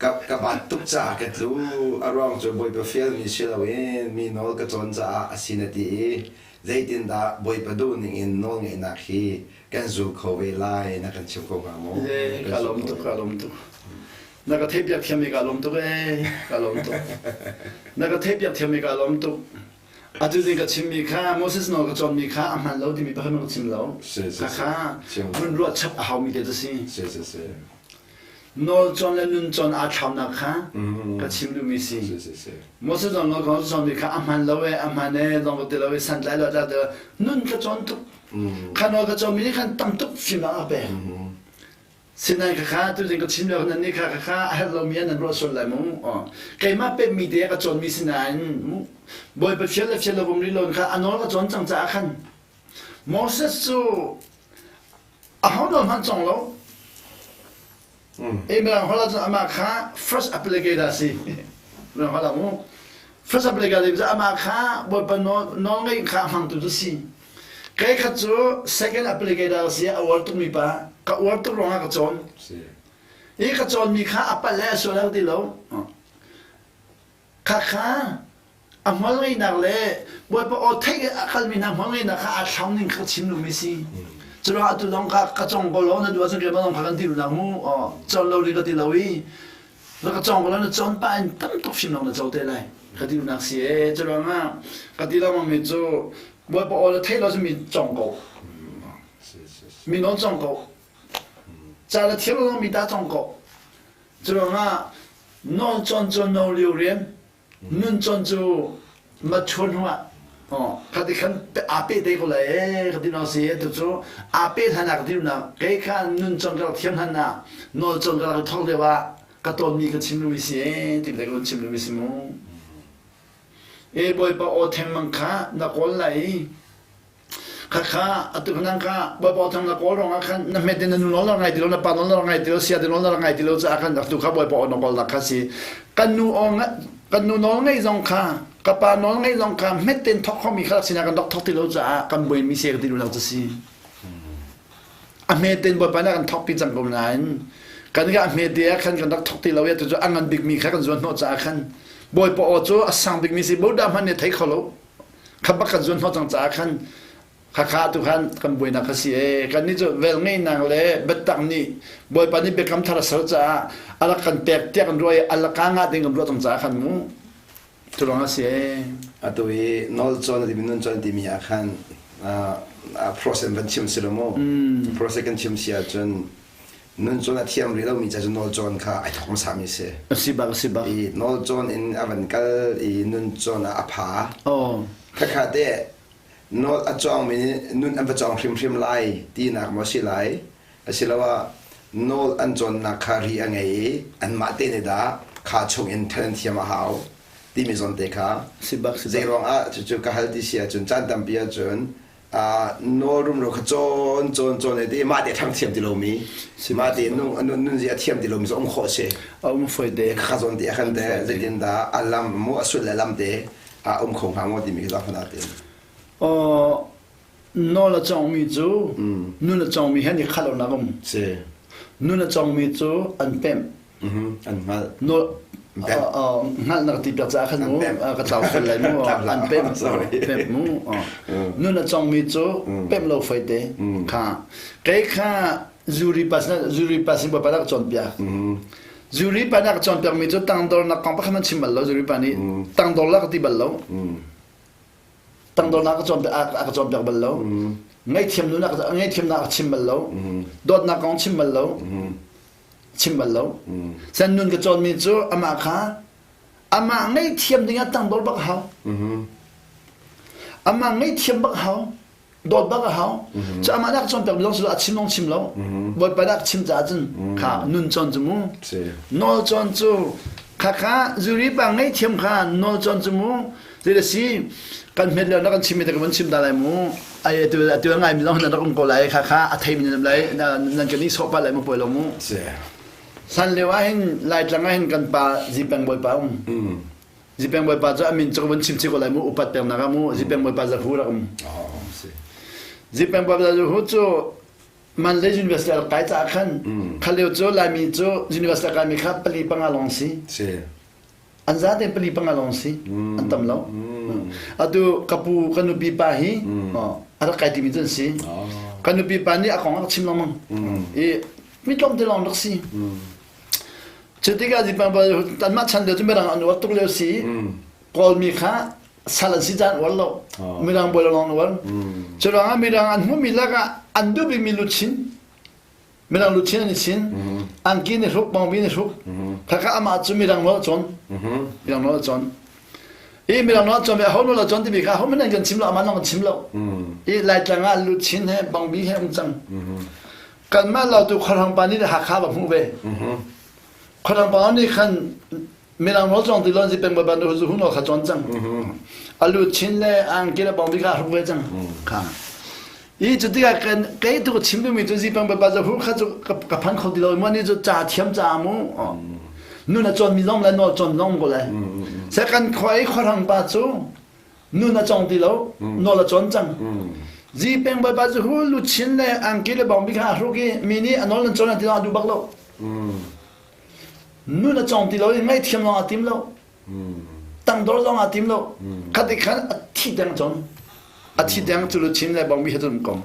ka, ka bat tuk caah ka tlu. A ruang cu Bawipa fialmi si loin mi nawl ka cawn caah a si na ti i zeitindah Bawipa duh ningin nawlngeihnak hi kan zul kho ve lai na kan chim ko hnga maw? Eh, ka lawm tuk, ka lawm tuk. Na ka theihpiak thiam i ka lawm tuk ee, ka lawm tuk. Na ka theihpiak thiam i ka lawm tuk. Atu zing ka chimmi kha Moses nawl ka cawnmi kha a hmaan lo timi pakhat ka chim lo. Kha kha hun ruah chap a haumi te cu si. Nawl cawn le nun cawn aa thlaunak kha ka chim duhmi si. Moses nawl ka cawnmi kha a hmaan lo e, a hmaan e, zong ka ti lo e, santlai lo ta nun ka cawn tuk. Kha nawl ka cawnmi nih khan tam tuk fimnak a pek. Sinain khakha tuzing ka chim lio nan nih kha khakha a herh lomi ah nan ruah sual lai mu. Keimah pekmi te ka cawnmi sinain mu. Bawipa fial le fial lo vum rih lo kha a nawl ka cawn cang caah khan Moses cu a ho nawl hmanh cawng lo. Mirang holh ahcun amah kha first applicator si. Mirang holh ah mu. First applicator cu amah kha Bawipa nawl ngeih kha a hmangtu cu si. Kei khat cu second applicator si a uar tukmi pa ka uar tuk ruangah ka cawn. I ka cawnmi kha a palh le a sual lo ti lo. Kha kha a hmual ngeihnak le Bawipa aw theih a kalmi hna hmual ngeihnak kha aa thlau ning kha chim duhmi si. Cu ruangah atu zong kha ka cong ko lo na duh ahcun keimah zong kha kan ti duhnak mu cawn lo ri ka ti lo i na ka cawng ko lo na cawn pah in tam tuk fim na co te lai ka ti duhnak si ee. Cu ruangah ka ti lengmang mi cu Bawipa aw le theih lo cu mi cong ko. Mi nawn cong ko. Ca le thiam lo mi ta cong ko. Cu ruangah nawl cawn cu no lio rian, nun cawn cu mature hnu ah. Khati khan aa pe te ko lai ee ka ti no si tu cu aa pe hlan ah ka ti na kei kha nun cong ka rak thiam hlan ah nawl cong ka rak thong lio ah ka tawnmi ka chim mi si ee ti le ka chim mi si mu. E Bawipa aw thengmang kha na kawl lai i Khakha atu nang kha Bawipa thang na kawl ruangah khan na hmet in na nu nawl na ngai ti lo na pa nawl na ngai ti lo sia te nawl na ngai ti lo caah khan atu kha Bawipa aw na kawl nak kha si kan nu aw kan nu nawl ngai zong kha ka pa nawl ngai zong kha hmet ten thok khomi kha sinah kan rak thok ti lo caah kan buai mi se ka ti lo cu si a hme ten Bawipa na kan thok pi cang ko nain kan ga hme te ah khan kan rak thok ti lo ya tu cu a ngan bik mi kha kan zuan hnawh caah khan Bawipa aw cu a sang bik mi si bo dah hmanh ne thei kho lo kha bak kan zuan hnawh cang caah khan khakha tu khan kan buainak kha si ee kan nih cu vel ngeihnak le biatak nih Bawipa nih biakam thar a ser caah a rak kan pek tiah kan ruah i a laka ngah ding kan ruah cang caah khan mu cu ruang a si ee atu i nawl cawn a timi nun cawn timi ah khan process van chim si lo mu process kan chim si ahcun nun cawn a thiam rih lomi ca cu nawl cawn kha ai thawk hmasami si. A si bak a si bak. I nawl cawn in a van kal i nun cawn ah a pha. Oh. Khakha te nawl a cawngmi nih nun an va cawng hrimhrim lai tinak maw si lai asiloah nawl an cawnnak kha ri a ngei i anmah te nih dah kha chung in ṭhen an thiam a hau timi zawn te kha si bak si zei ruangah cucu ka hal ti si ahcun caan tampi ahcun nawl rumro kha cawn cawn cawn e ti mah te ṭhang thiam ti lomi mah te nun nun zia thiam ti lomi cu um khawh si a um foi te kha zawn te khan te zeitin dah a lam mu a sul le lam te a um kho hnga maw timi khi zang te nawl a cawngmi cu nun a cawngmi he ni khat lo nak um si nun a cawngmi cu an pemh An hngalh. Hngalhnak ti piak caah khan mu ka tlau fel lai mu an pemh pemh mu nun a congmi cu pemh lo fei te kha kei kha zuri pas zuri pas in bawipa rak cawnpiak zuri pa nak cawnpiak mi cu tangdornak kong pakhat man chim bal lo zuri pa nih tangdor la ka ti bal lo tangdornak a cawnpiak a ka cawnpiak bal lo ngaihthiam nu nak ngaihthiamnak a chim bal lo dawtnak kong chim bal lo chim bal lo sen nun ka cawnmi cu amah kha amah ngaihthiam dingah tangdor bak hau amah ngaihthiam bak hau dawt bak a hau cu amah nak cawnpiak lawng si lo a chim lawng chim lo bawipa nak chim caah cun kha nun cawn cu mu nawl cawn cu kha kha zuri pa ngaihthiam kha nawl cawn cu mu zei si kan hmet lio na kan chim mi te kan chim da lai mu ai atu atu ngai mi zong nan rak um ko lai kha kha a thei mi nan lai nan kan i sawh pa lai mu poi lo mu san lio ah hin laitlang ah hin kan pa zipeng bawipa um zipeng bawipa cu amin cu kan chim chi ko lai mu upat peng nak mu zipeng bawipa zahu rak um zipeng bawipa zahu cu Mandalay University a rak kai caah khan kha lio cu Laimi cu university a kaimi kha pali panga lawng si an zate pali panga lawng si an tam lo atu ka pu ka nupi pa hi a rak kai timi cu an si ka nupi pa nih a kong a rak chim lengmang i mi tlawm te lawng rak si cu tikah anmah chan lio cu mirang an uar tuk lio si kawlmi kha sal an si caan uar lo mirang bawi lawng uar cu ruangah mirang an hmuhmi lakah an duh bikmi luchin Mirang luchin an i chin, angki nih hruk, bawngbi nih hruk. Khakha amah cu mirang nawl a cawn. Mirang nawl a cawn. I mirang nawl a cawn aho nawl a cawn timi kha aho hmanh an kan chim lo, amah lawng kan chim lo. I Laitlang ah luchin he bawngbi he um cang. Kanmah lautu khuahrang pa nih Hakha va hmuh ve. Khuahrang pa nih khan Mirang nawl cawng ti lon si peng ban hu hu nawl kha cawn cang. A luchin le angki le bawngbi kha hruk ve cang. Kha. I cu tikah kan kei tu ka chim duhmi cu zipang ba za hu kha cu ka phan kho ti lo mo ni cu ca thiam ca mu nun a cawn mi zong le nawl cawn zong ko lai se kan khoi khorang pa cu nun a cong ti lo nawl a cawn cang zipeng ba ba zu hu lu chin le angki le bawng bi kha hruk i mi nih a nawl nan cawn ti lo a duh bak lo nun a cong ti lo i ngaihthiam lawng a tim lo tangdor zong aa tim lo khat i khan a thi deng cun a thi deng cu luchin le bawngbi he cun kong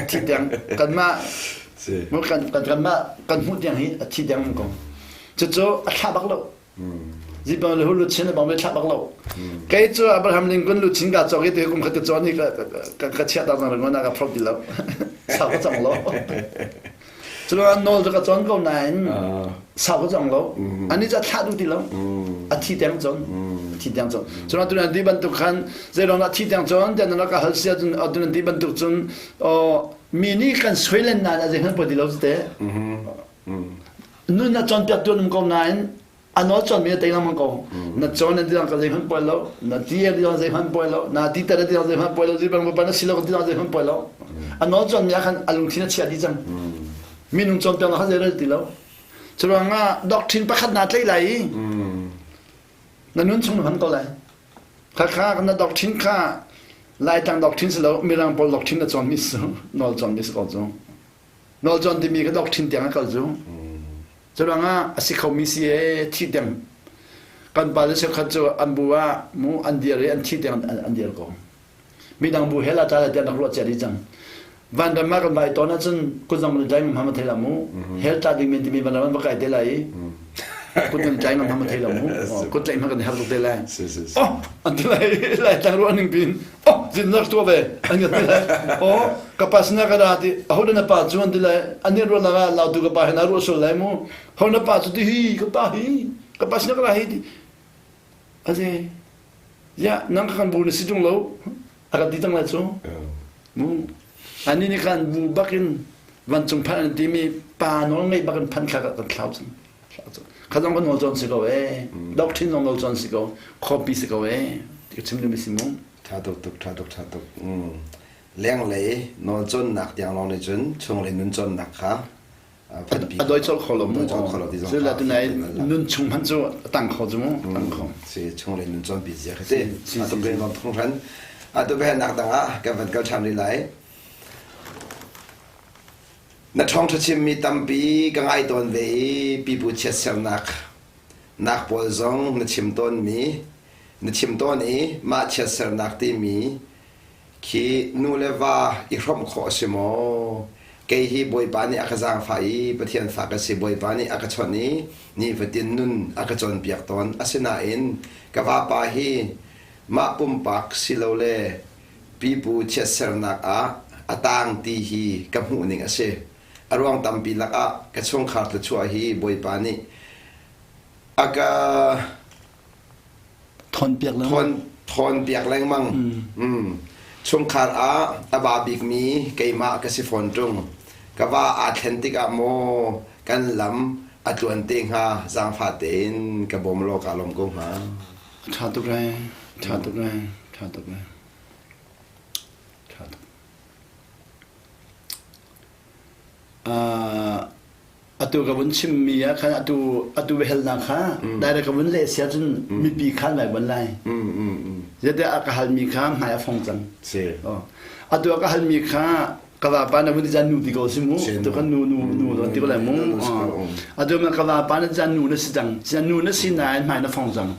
thi deng kanmah kan kanmah kan hmuh tiang hi a thi deng kong cucu a thlah bak lo zipang le hu luchin le bawngbi thlah bak lo kei cu Abraham Lincoln luchin ka cawk i tu kum khat ka cawn i ka ka chiah ta zang ringon ka phro ti lo sau ka cang lo. Culo nawl cu ka cawn ko nain sau ka cawng lo. Ani cu a thlah duh ti lo. A thi tiang cawn. A thi tiang cawn. Culo tu nan ti bantuk khan zeiruang dah thi tiang cawn tiah nan ka hal sia cun tu nan ti bantuk cun mi nih kan soi len nain a zeihmanh poi ti lo cu te. Nun a cawnpiak tu an um ko nain a nawl cawnmi na tei lengmang ko. Na cawn an ti ka zeihmanh poi lo. Na ti an ti zeihmanh poi lo. Na ti ter an ti zeihmanh poi lo. Zei bang na si lo kan ti zeihmanh poi lo. A nawl cawnmi ah khan a lungthin a chia dih cang. Minung cawnpiak kha zei rel ti lo. Curuangah doctrine pakhat naa tlaih lai i na nun chung na hman ko lai. Khakha na doctrine kha Laitlang doctrine si lo, Mirang pawl doctrine na cawnmi si nawl cawnmi si ko cu. Nawl cawn timi ka doctrine tiang a kal cu. Curuangah a si khomi si ee thi tiang kan pa le cheukhat cu an bu ah mu an dir i an thi tiang an dir ko. Midang bu he la ta la tiang rak ruah cia dih cang. Vanram ah kan vai tawn ahcun kut zong kan tlai ngam hama thei la mu. Hell tla ding men timi vanram an va kai te lai i kut kan tlai ngam hama thei la mu. Kut tlaih hma kan her tuk te lai. Oh an ti lai lai tlang ruah ning pin. Oh zin nak tua ve an ka ti lai. Oh ka pa sinah ka ra ti aho na pa cu an ti lai. An nih ruah nak ah lautu ka pa he na ruah sual lai mu. Ho na pa cu ti hi ka pa hi ka pa sinah ka ra hi ti. Aze Ya, nang ka kan bu na si tung lo. A kan ti tang lai cu. Mu. Ani nih kan bu bakin vancung phan an timi pa nawl ngeih bakin phan kha kan thlau cang. Kha zong kan nawl cawn si ko ee. Doctrine zong nawl cawn si ko. Copy si ko ee. Ti ka chim duhmi si mu. Tha tuk tuk, tha tuk, tha tuk. Lenglei nawl cawnnak tiang lawng nih cun chunglei nun cawnnak kha a doi colh kho lo mu cu la tunai nun chung hmanh cu a tang kho cu mu tang kho si chung le nun cawn pi zia khi si a tu ben lom thong hran a tu ben nak dang ah kan van kal ṭhan rih lai na ṭhawng ṭha chim mi tampi ka ngai tawn ve i pipu chiatsernak nak pawl zong na chim tawn mi na chim tawn i mah chiatsernak timi Khi nu le va i hrawmh khawh a si maw? Kei hi Bawipa nih a ka zaangfah i Pathian fa ka si. Bawipa nih a ka chawnh i nifatin nun a ka cawnpiak tawn. Asinain ka vapa hi mah pumpak silole pipu chiatsernak ah a taang ti hi ka hmuhning a si. A ruang tampi lakah ka chungkhar thluachuah hi Bawipa nih a ka Thawnpiak lengmang. Thawnpiak lengmang. Mm. Chungkhar ah a ba bikmi keimah ka si fawn ṭung. Ka va aa thlen tikah maw kan lam a tluan te hnga zaangfah tein ka bawm law kaa lawm ko hnga. Ṭha tuk lai, ṭha tuk lai, ṭha tuk lai. Ṭha tuk. Uh, atu ka vun chimmi ah khan atu atu biahalnak kha direct ka vun leh sia cun mipi khan lai bon lai zeitiah a ka halmi kha hmai a fong cang atu a ka halmi kha ka vapa na vun ti caan nu ti ko si mu tu kan nu nu nu don ti ko lai mu atu ma ka vapa na caan nu na si cang caan nu na si nain hmai na fong cang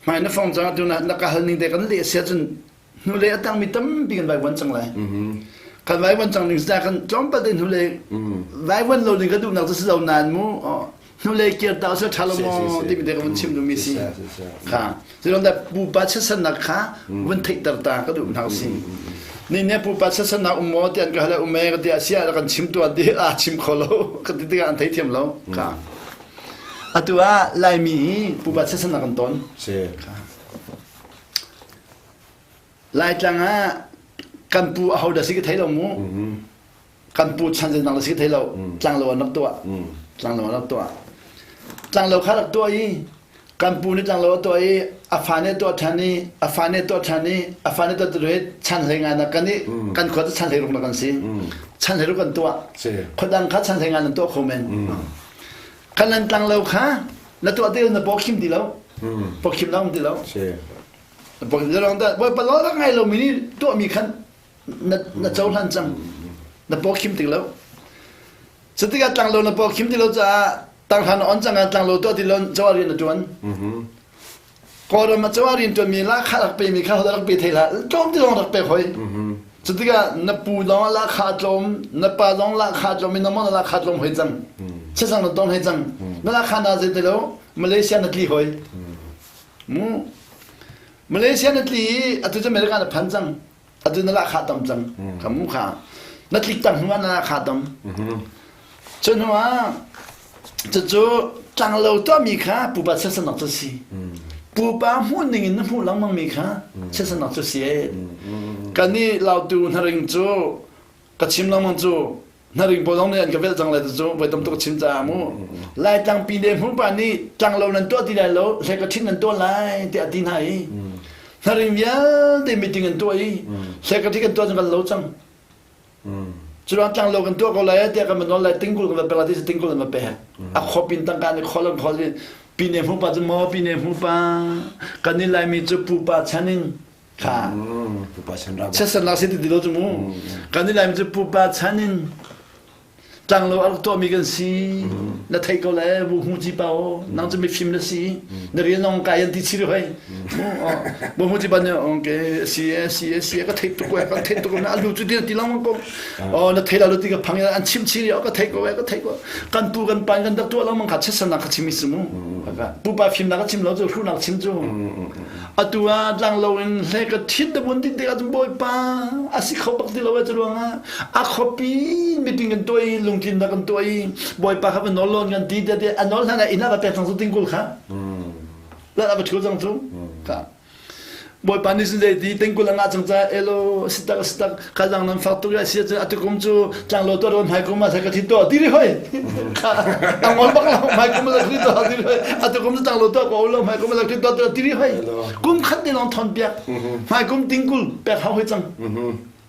hmai na fong cang atu na na ka hal ning te kan leh sia cun hnulei a tangmi tampi kan vaivuan cang lai. Kan vaivuan cang ning sa kan tlawmpal te hnulei vaivuan lo ding ka duhnak cu si lo nain mu hnulei kir ta usal ṭha lo maw timi te ka vun chim duhmi si. Kha culon da pupa chiatsannak kha vun theihter ta ka duh hna si. Ni ne pupa chiatsannak um maw ti an ka hal um e ka ti a sia kan chim tuah ti a chim kho lo ka ti tikah an theithiam lo. Kha atu ah Laimi hi pupa chiatsannak kan ton. Kha Laitlang ah kan pu aho dah si ka thei lo mu. Kan pu chan zeidang dah si ka thei lo. Tlanglo an rak tuah. Tlanglo an rak tuah. Tlanglo kha rak tuah i kan pu nih tlanglo a tuah i a fa nih a tuah ṭhan i a fa nih a tuah ṭhan i a fa nih tuah ṭhan i chan hlei nga na kan i kan khua cu chan hlei ruk na kan si. Chan hlei ruk kan tuah. Khua dang kha chan hlei nga nan tuah kho men. Kan lan tlanglo kha na tuah ti na paw khim ti lo. Paw khim lo ti lo. Bawipa law rak ngai lomi nih tuahmi khan na, na cohlan cang. Na paw khim ti lo. Cutikah tlanglo na paw khim ti lo caah tanghlan on cang ah tlanglo tuah ti lo cawa rian na tuan. Kawlram ah cawa rian tuanmi la kha rak pemi kha rak pe thei hlah tlawm ti lawng rak pe hoi. Cutikah na pu zong la kha tlawm, na pa zong la kha tlawm, na mo la kha tlawm hoi cang. Chesang na tong hoi cang. Na la kha na zei ti lo Malaysia na tli hoi. Mu Malaysia na tli i atu cu America na phan cang. Atu na lahkhah tam cang. Ka mu kha. Na tlik tang hnu ah na lahkhah tam. Cu hnu ah cucu tlanglo tuahmi kha pupa chiatsernak cu si. Pupa hmuh ning in na hmuh lengmang mi kha chiatsernak cu si ee. Kan nih Lautu hnaring cu ka chim lengmang cu hnaring pawl zong nih an ka velh cang lai cu voi tam tuk ka chim caah mu. Laitlang pi le hmupa nih tlanglo nan tuah ti lai lo, hlei ka ṭhin nan tuah lai tiah a ti hna i hnaring vialte meeting an tuah i hlei ka ṭhi kan tuah cu kan lo cang. Curuang tlanglo kan tuah ko lai tiah kan va nawl lai tingkul kan va pek lai ti tingkul kan va pek. A khawpin tangka nih khol an khol i pine hmu pa cu maw pine hmu pa kan i laimi cu pupa chan in kha pupa chan ra chiatsan lak si ti lo cu mu kan i laimi cu pupa chan in Tlanglo a rak tuahmi kan si. Na theih ko le bu hmu ci pa o nang cu mifim na si. Na rian zong kai an ti chi hoi. Bu hmu ci pa nih okay si e si e si e ka theih tuk ko ka theih tuk na alu cu ti ti lang ko. Oh na thei la lo ti ka phang an chim chi ka theih ko ka theih ko. Kan pu kan pan kan dak tuah lo mang kha chisan na ka chim mi si mu. Pupa fim na ka chim lo cu hru nak chim cu. Atu ah tlanglo in hle ka thin te mun tin tikah cun Bawipa a si kho bak ti lo e cu ruangah a khuapi meeting kan tuah i lungtlinnak kan tuah i Bawipa kha va nawl lawn kan ti te a nawl hlan ah inn ah va pek cang cu tingkul kha lan ah va ṭhu cang cu ka Bawipa nih cun zeiti tingkul a ngah cang caah elo sitak sitak kha lang nan fak tuk i a si ahcun atu kum cu tlanglo tuah rawn hmai kum ah ka thi tuah ti ri hoi a ngol bak lo hmai kum ah ka tuah ti ri hoi atu kum cu tlanglo tuah ko lo hmai kum ah ka tuah ti ri hoi kum khat te lawng thon piak hmai kum tingkul pek hau hoi cang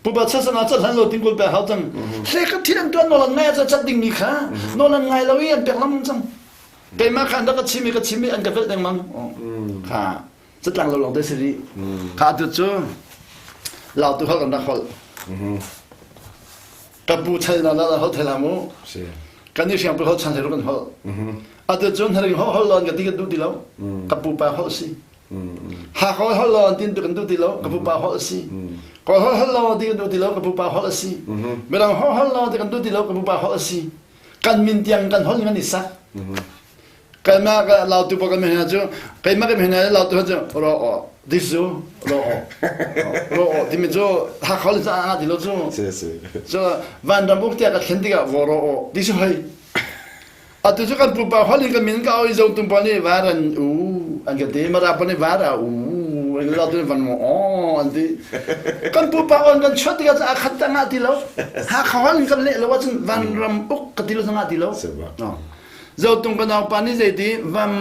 pupa chasana chat hlan lo tingkul pek hau cang hle ka thi an tuan nawl an ngai a chat ding mi kha nawl an ngai lo i an pek lam cang keimah kha an rak ka chim i ka chim i an ka velh dengmang kha Catlang lo lawng te si rih. Kha tu cu Lautu holh kan rak holh. Ka pu chal na la holh thai la mu. Kan i hriang pu holh chan thai kan holh. Atu cu hnaring holh holh lon ka ti kan duh ti lo. Ka pu pa holh si. Ha holh holh lon tin tu kan duh ti lo. Ka pu pa holh si. Kawl holh holh lon ti kan duh ti lo. Ka pu pa holh si. Mirang holh holh lon ti kan duh ti lo. Ka pu pa holh si. Kan min tiang kan holh kan i sak. Keimah ka lautu pa kan hna cu keimah kan hna lautu cu ro o this cu ro o ro o timi cu Hakha le ca ti lo cu cu vanram uk tiah ka thlen tikah vo ro o ti cu hoi atu cu kan pupa hol in kan min ka oi zo tum pa nih varan u an ka ti mara pa nih vara u an lautu nih van mo o an ti kan pupa on kan chuat tikah cu a khat ta nga ti lo Hakha hol in kan leh lo ahcun vanram uk ka ti lo nga ti lo Zotung ka naupa nih zeiti vam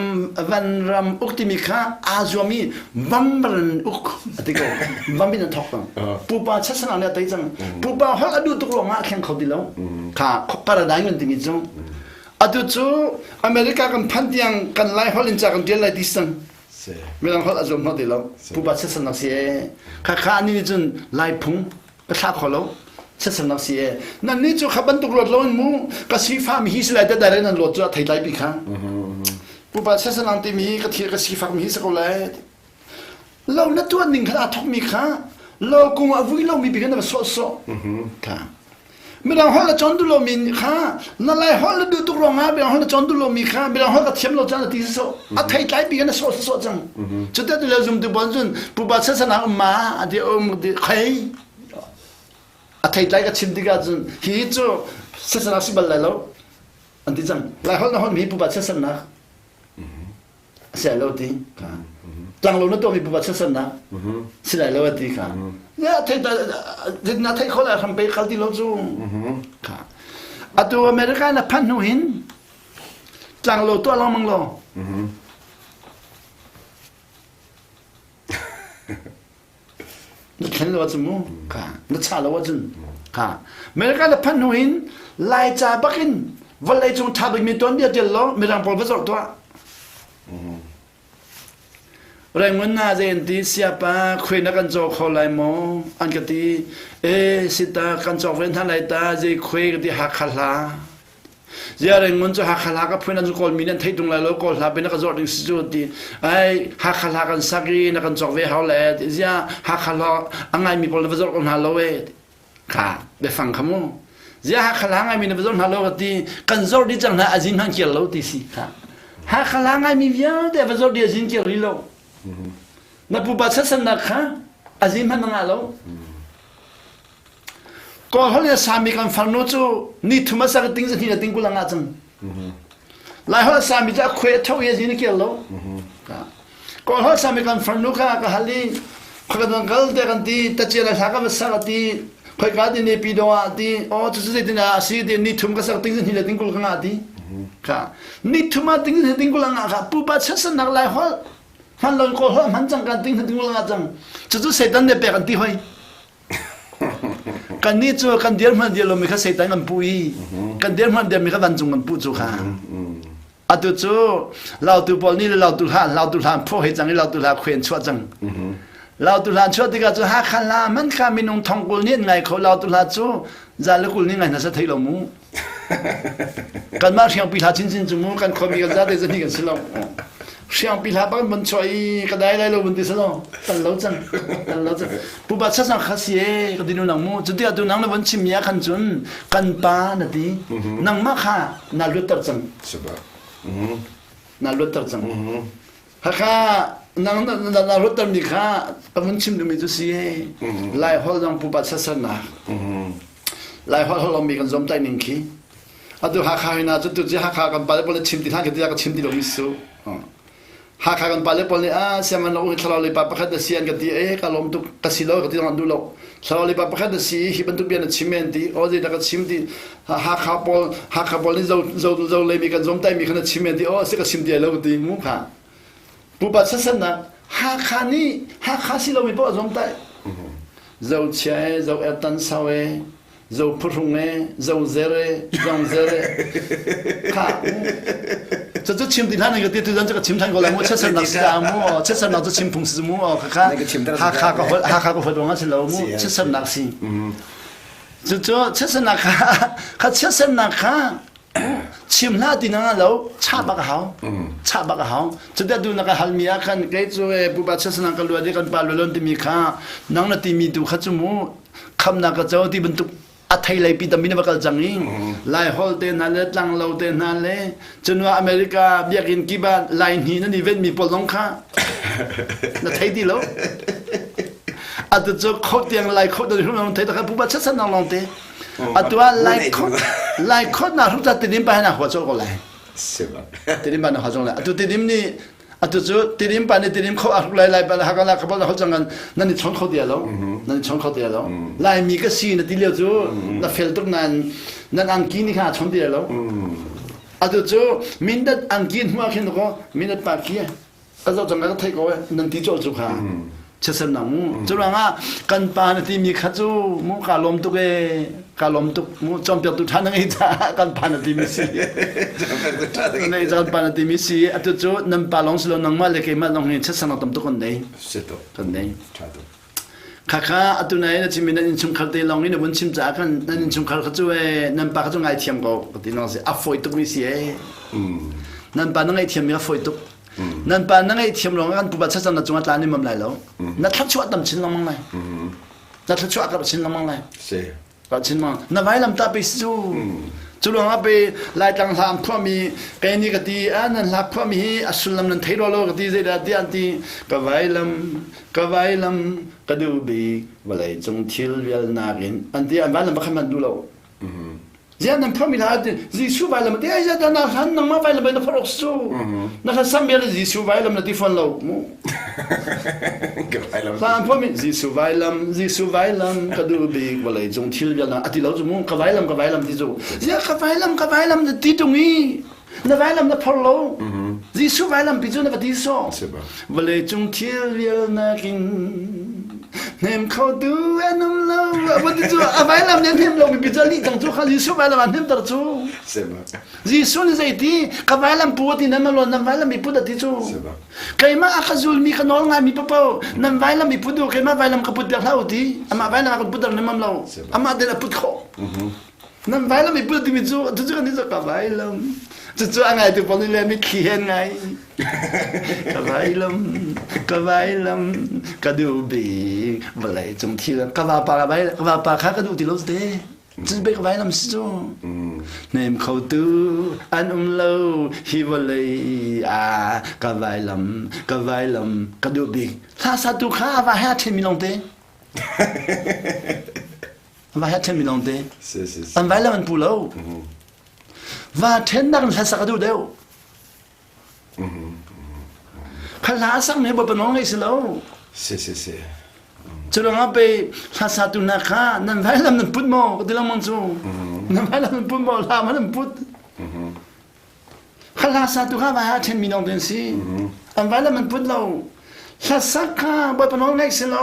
vanram uk timi kha aa zuam i vamran uk a ti ko. Vam in a thawk cang. Pupa chasan ah a tei cang. Pupa holh a duh tuk ruangah a thleng kho ti lo. Kha paradigm kan timi cu. Atu cu America kan phan tiang kan Lai holh in ca kan tial lai ti cang. Mirang holh a zuam hna ti lo. Pupa chasan si ee. Kha kha ani nih cun Lai phung ka thla kho lo siasernak si e nan nih cu kha bantuk luat lo in mu ka sifah mi hi si lai te direct nan luat cu a thei tlai pi kha pupa siasernak timi ka thil ka sifak mi hi si ko lai lo na tuan ning kha a thok mi kha lo kung a vui lo mi bi kha na sawh sawh kha midang holh na cawn duh lo mi kha na lai holh na duh tuk ruangah midang holh na cawn duh lo mi kha midang holh ka thiam lo cang na ti sawh a thei tlai pi kha na sawh sawh cang cuti tu le zum tu bon cun pupa sasana um ma a ti um ti khei a theitlai ka chim tikah cun hi cu sasanak si bal lai lo an ti cang lai holh na holh mi pupa sasanak si lai lo ti tlang lo na tuahmi pupa sasanak si lai lo a ti kha ya thei na thei kho lai hram pe kal ti lo cu kha atu America na phan hnu hin tlang lo tuah lengmang lo Na thlen lo ahcun mu kha na chah lo ahcun kha America na phanh hnu hin Laica bakin vawlei cung ṭha bikmi tuanbia ṭial law Mirang pawl va zorh tuah. Rangoon na zei an ti siapa khuai na kan caw kho lai maw an ka ti e sita kan cawk ve hna lai ta zei khuai ka ti Hakha hla Ziah Rangoon cu Hakha hla ka phun an cu Kawl mi nih an theih tung lai lo Kawl hla pe na ka zawt ding si cu ti ai Hakha hla kan sak i na kan cawk ve hau le ti ziah Hakha hla a ngaimi pawl na va zawt ko hna lo e kha biafang kha mu ziah Hakha hla ngaimi na va zawt hna lo ka ti kan zawt dih cang hna a zin hmanh kial lo ti si kha Hakha hla ngaimi vialte va zawt dih a zin kial rih lo na pupa chasannak kha a zin hmanh na ngah lo. Kawl holh in a sami kan farnu cu ni thum a sak ting zahnih le ting kul a ngah cang. Lai holh a sami cu a khuai a tho i a zin a kel lo. Kawl holh sami kan farnu kha ka hal i khoi kan kal te kan ti tacia le hla ka va sak a ti khoi ka ti ne pi do ah ti o cu cu zeitin ah a si ti ni thum ka sak ting zahnih le ting kul ka ngah ti kha ni thum ah ting zahnih ting kul a ngah kha pupa chasannak lai holh hman lo kawl holh hman cang kan ting zahnih ting kul a ngah cang cucu Satan nih pek an ti hoi Kannih cu kan dirhmun dir lomi kha Satan kan puh i kan dirhmun dirmi kha vancung kan puh cu kha. Atu cu lautu pawl nih lautu hla lautu hla an phuah hei cang i lautu hla khuai an chuah cang. Lautu hla an chuah tikah cu Hakha hla man kha minung thong kul nih an ngai kho lautu hla cu za le kul nih ngai hna sa thei lo mu. Kanmah hriangpi hla chinchin cu mu kan khuami kan zate zahnih kan si lo. Hriangpi hla bang ban chuah i ka dai lai lo vun ti si lo. Tan lo cang. Tan lo cang. Pupa chasang kha si e ka dinu nang mu. Cuti atu nang na von chim mi ah khan cun kan pa na ti. Nangmah kha na luatter cang. Na luatter cang. Hakha nang na ruattermi kha ka vun chim duhmi cu si Lai holh zong pupa siasarnak Lai holh holh kan zuam tai ning khi atu Hakha hina cu tu Hakha kan pale pawl chim ti hna khi ka chim ti lomi su Hakha kan pale pawl nih a sianginn lo thlarau le pa pakhat na si an ka ti e ka lawm tuk ka si lo ka ti zong an duh lo thlarau le pa pakhat na si hi bantuk bia na chim men ti o zei dah ka chim ti Hakha pawl Hakha pawl nih zo zo zo leimi kan zuam taimi kha na chim men ti o si ka chim ti lo ka ti mu kha pupa sasannak Hakha nih Hakha si lomi poh a zuam tai zo chia e zo er tan sau e zo phuhrung e zo zer e zong zer e kha cu cu chim ti hlan ka ti tu zan cu ka chim than ko lai mu chiatsernak si ta mu chiatsernak cu chim phung si mu kha kha Hakha ka hol Hakha ka hol ruangah si lo mu chiatsernak si Cucu chiatsernak kha kha chiatsernak kha chim hlah ti na lo chah bak a hau chah bak a hau cuti tu na ka halmi ah khan kei cu e pupa chiatsernak ka luat i kan pa lualon timi kha nang na timi tu kha cu mu khamnak ka co ti bantuk a thei lei pi tampi na va kal cang i lai hol te hna le tlang lo te hna le cunua America biakinn kip ah lai hni nan i venmi pawl zong kha na thei ti lo atu cu kho tiang lai kho da hrum long te ta pupa chat san long te atu ah lai kho lai kho na hrum ta tidim pa na hwa chol ko lai tidim pa na hwa chol lai atu tidim ni atu cu tidim pa ni tidim kho a lai lai pa ha ka la ka ba ho chang nan ni chon kho dia lo nan ni chon kho dia lo lai mi ka si na ti lio cu na fel tuk nan nan angki ni kha chon dia lo atu cu mindat angki hnuah khin ko mindat pa ki ka zoh cang ka theih ko nan ti cawh cu kha chiasen nang mu cu ruangah kan pa na ti mi kha cu mu ka lawm tuk e ka lawm tuk mu cawnpiak tu tha na ngei caah kan pa na ti mi si nei kan pa na ti mi si atu cu nan pa lawng si lo nangmah le keimah lawng hi chiasen tam tuk kan nei kan nei Khakha atu nai na chimmi nan innchungkhar te lawng in na vun chim caah khan nan innchungkhar kha cu ee nan pa kha cu ngaithiam ko ka ti lawng si a fawi tuk mi si ee nan pa na ngaihthiam mi a fawi tuk nan pa na ngaihthiam lawng kan pupa chacang na cungah tla ni mam lai lo na thluachuah tam chin lengmang lai na thluachuah karh chin lengmang lai si Ka chin ma na vailam ta pe si cu cu ruang ah pe laitlang hla an phuahmi kei nih ka ti a nan hla phuahmi hi a sullam nan thei rua lo ka ti zeidah tiah an ti ka vailam ka vailam ka duh bik vawlei cung thil vial nakin an ti an vailam pakhat hmanh duh lo ziah nan phuahmi hla ti Jesuh vailam ti ai ziah na hlan nangmah vailam na phuah su na hla sam bia le Jesuh vailam na ti fawn lo mu Hla phuahmi Jesuh vailam, Jesuh vailam ka duh bik vawlei cung thil vialte a ti lo cu mu ka vailam ka vailam ti cu ziah ka vailam ka vailam na ti tung i na vailam na phor lo Jesuh vailam pi cu na va ti so vawlei cung thil vial nakin hnem kho tu an um lo a ti cu a vailam ne hnem lo mi pi cu lih cang cu kha Jesuh vailam ah hnem tar cu Jesuh nih zeiti ka vailam pu ti nan lo nan vailam i put a ti cu Keimah a ka zulmi ka nawl ngaimi paoh nan vailam i put u keimah vailam ka put piak hlah u ti amah vailam a kan put nemam lo amah den a put khawh nan vailam i put timi cu tu cu kan ni ka vailam cucu a ngai tu pawl nih le mitthli he an ngai ka vailam ka vailam ka duh bik vawlei cung thil ka vapa ka vapa kha ka duh ti lo te Cun vailam si cu hnem khotu an um lo hi vawlei ah ka vailam ka vailam ka duh bik hla satu kha va he a ṭhenmi lawngte. An vai ha ṭhenmi lawng te. An vailam an pu lo. Va ṭhennak in hlasak a duh deuh. Kha hla sak mi bawipa nawl ngei si lo. Si si si. Cu ruangah pei hla satu hna kha nan vailam nan put maw ka ti lengmang cu. Nan vailam nan put maw hla ma nan put. Kha hla satu kha vai ha ṭhen mi lawng te an si. An vailam an put lo. Hla sak kha bawipa nawl ngei si lo.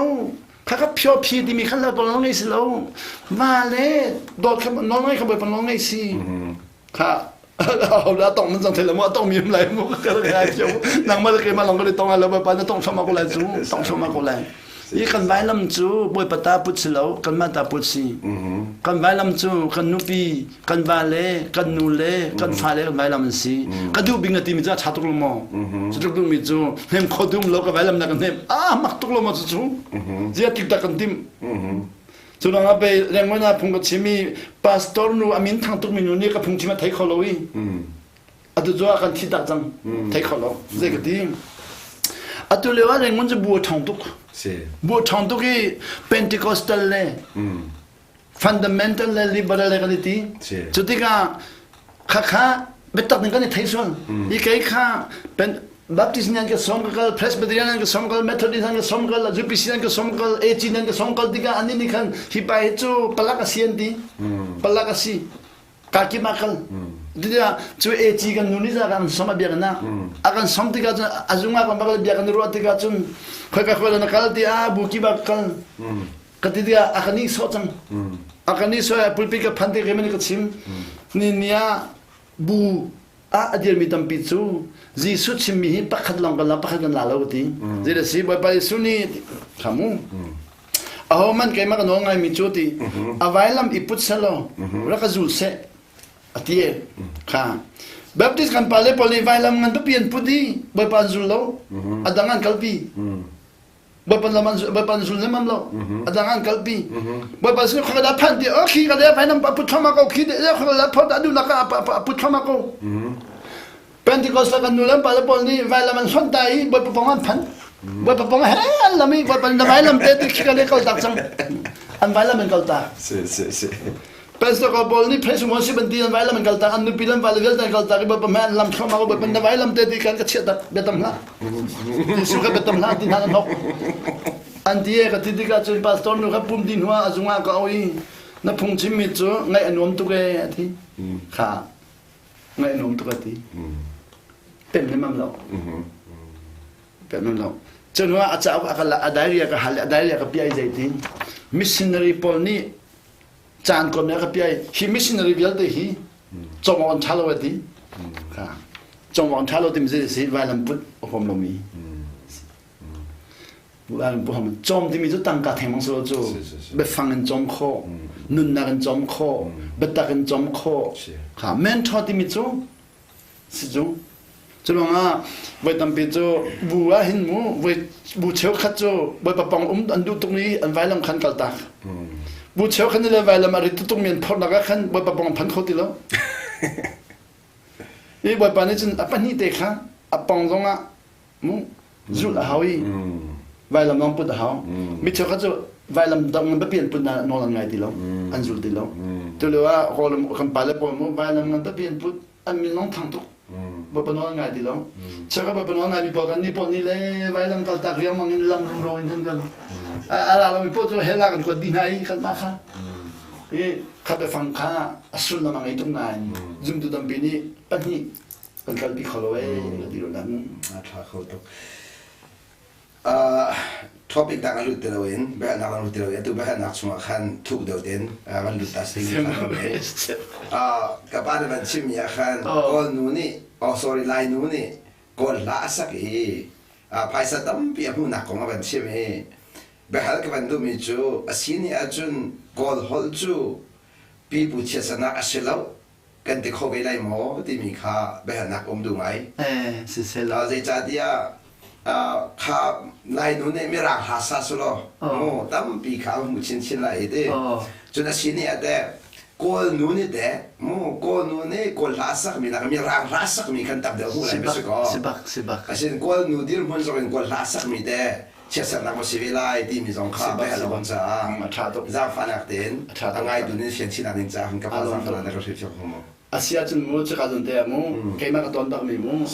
Kha ka phio phi timi kha hla nawl ngei si lo. Va le dawt kha nawl ngei kha bawipa nawl ngei si. Kha ho la tong nan cang thai lo mu tong mi um lai mu ka ka khiu nang ma ke ma long ka tong lo bawipa na tong thoma ko lai cu tong thoma ko lai i kan vailam cu bawipa ta put si lo kan ma ta put si kan vailam cu kan nupi kan va le kan nu le kan fa le kan vailam an si ka duh bing na ti mi cu a tha tuk lo maw cu tuk duh mi cu hnem kho dum lo ka vailam na kan hnem ah mak tuk lo maw cu cu zia tik tak kan tim Cu ruangah pei lengmang ah phung ka chim i pastor nu a min thang tukmi nu nih ka phungchim a thei kho lo i atu cu a kan thi tak cang thei kho lo zei ka ti atu lio ah Rangoon cu bu a ṭhawng tuk bu a ṭhawng tuk i Pentecostal le fundamental le liberal le kan i ti cu tikah khakha biatak ning kan i thei sual i kei kha Baptist nan ka som ka kal Presbyterian nan ka som kal Methodist nan ka som kal UPC nan ka som kal AC nan ka som kal tikah an nih khan hi pa hi cu palak a si an ti palak a si ka kim a kal tiah cu AC kan nu nih kan som a biak na a kan som tikah cun a zung ah kan bakal biak kan ruah tikah cun khoi ka khoi na kal ti a bu ki ba kal ka ti tikah a ka nih sawh cang a ka nih sawh pulpit ka phan tik ka chim ni ni ah bu ah a dirmi tampi cu Jesuh chimmi hi pakhat lawng kan la pakhat kan la lo ti zei da si Bawipa Jesuh nih khamu aho man keimah ka nawl ngaimi cu ti a vailam i put selaw rak ka zul seh a ti kha Baptist kan pale pawl nih vailam ngan pipi an put i Bawipa an zul lo a dang an kalpi Bawipa lam an Bawipa an zul lemmam lo a dang an kalpi Bawipa sin khua da phan ti o khi ka le vainam pa put thlama ko khi de khua la phot adu na ka pa put thlama ko Pentecost la kan nu lam pa le pawl nih vailam an hlonh ta i Bawipa pong an phan Bawipa pong he an lam i Bawipa na vailam te ti khi ka le kal tak cang an vailam an kal ta si si si Pastor pawl nih phei sungwan si banti an vailam an kal tak an nupi lam vale vialte an kal tak i Bawipa hmai an lam thluahmah ko Bawipa na vailam te ti kan ka chiah tak biatam hlah Jesuh kha biatam hlah ti hna kan hok an ti e ka ti tikah cun pastor nu kha pum di hnu ah a zung ah ka au i na phung chimmi cu ngaih a nuam tuk e a ti kha ngaih a nuam tuk a ti pem lemmam lo pem lem lo cun a cauk a ka a diary a ka hal a diary a ka piai zeitin missionary pawl nih caan kom ka piai hi missionary vialte hi cong on tha lo ati kha cong on tha lo tim zei si vailam put a huam lomi vailam put huam cawm timi cu tangka thengmang so cu biafang in cawm kho nunnak in cawm kho biatak in cawm kho kha mentor timi cu Si cu. Cu ruangah voi tampi cu bu ah hin mu voi bu cheukhat cu Bawipa pang um an duh tuk i an vailam khan kaltak. Bu cheukhat nih le vailam a rit tuk mi an phorhnak ah khan Bawipa pang phan kho ti lo. I Bawipa nih cun a pahnih te kha a pang zongah mu zulh a hau i vailam lawng put a hau. Mi cheukhat cu vailam dang ngan pipi an put na nawl an ngai ti lo. An zul ti lo. Tu lio ah rawl kan pale pawl mu vailam ngan pipi an put an min lawng thang tuk Bawipa nawl ngai ti lo chaka Bawipa nawl ngai mi pawl kan ni pawl nih le vailam kal tak riangmang in lam rumro in kan kal a ra lo mi pawl cu hell ah kan kuat dih hna i kan mah kha i kha biafang kha a sullam a ngei tuk nain zumtu tampi nih pahnih kan kalpi kho lo ee ka ti lo nan a tha kho tuk Topic dang a lut ti loin biahalnak dang lut ti loin atu biahalnak chungah khan thuk deuh tein van lut ta si ka pa nih van chimmi ah khan Kawl nu nih oh sorry Lai nu nih Kawl hla a sak i phaisa tampi a hmuhnak kong a van chim i biahal ka van duhmi cu a si ni ahcun Kawl holh cu pipu chiatsernak a si lo kan ti kho ve lai maw timi kha biahalnak um duh ngai. Eh, siselaw. Zeicahtiah kha Lainu nih mirang hla sa sulaw mu tampi kha a hmu chinchin lai i ti. Cun a si nih ah teh Kawl nu nih teh mu Kawl nu nih Kawl hla sakmi nak mirang hla sakmi khan tam deuh hmu lai ma si kaw. Sibak sibak. Asin Kawl nu dirhmun zong in Kawl hla sakmi teh. chiatsernak maw si ve lai timi zong kha bia lo caah zaangfahnak tein a ngaitu nih fianchihnak ding caah ka pa zaangfahnak na ka hrilhfiah kho maw? Asia cun mu cuka zawn te ah mu keimah ka ton bakmi mu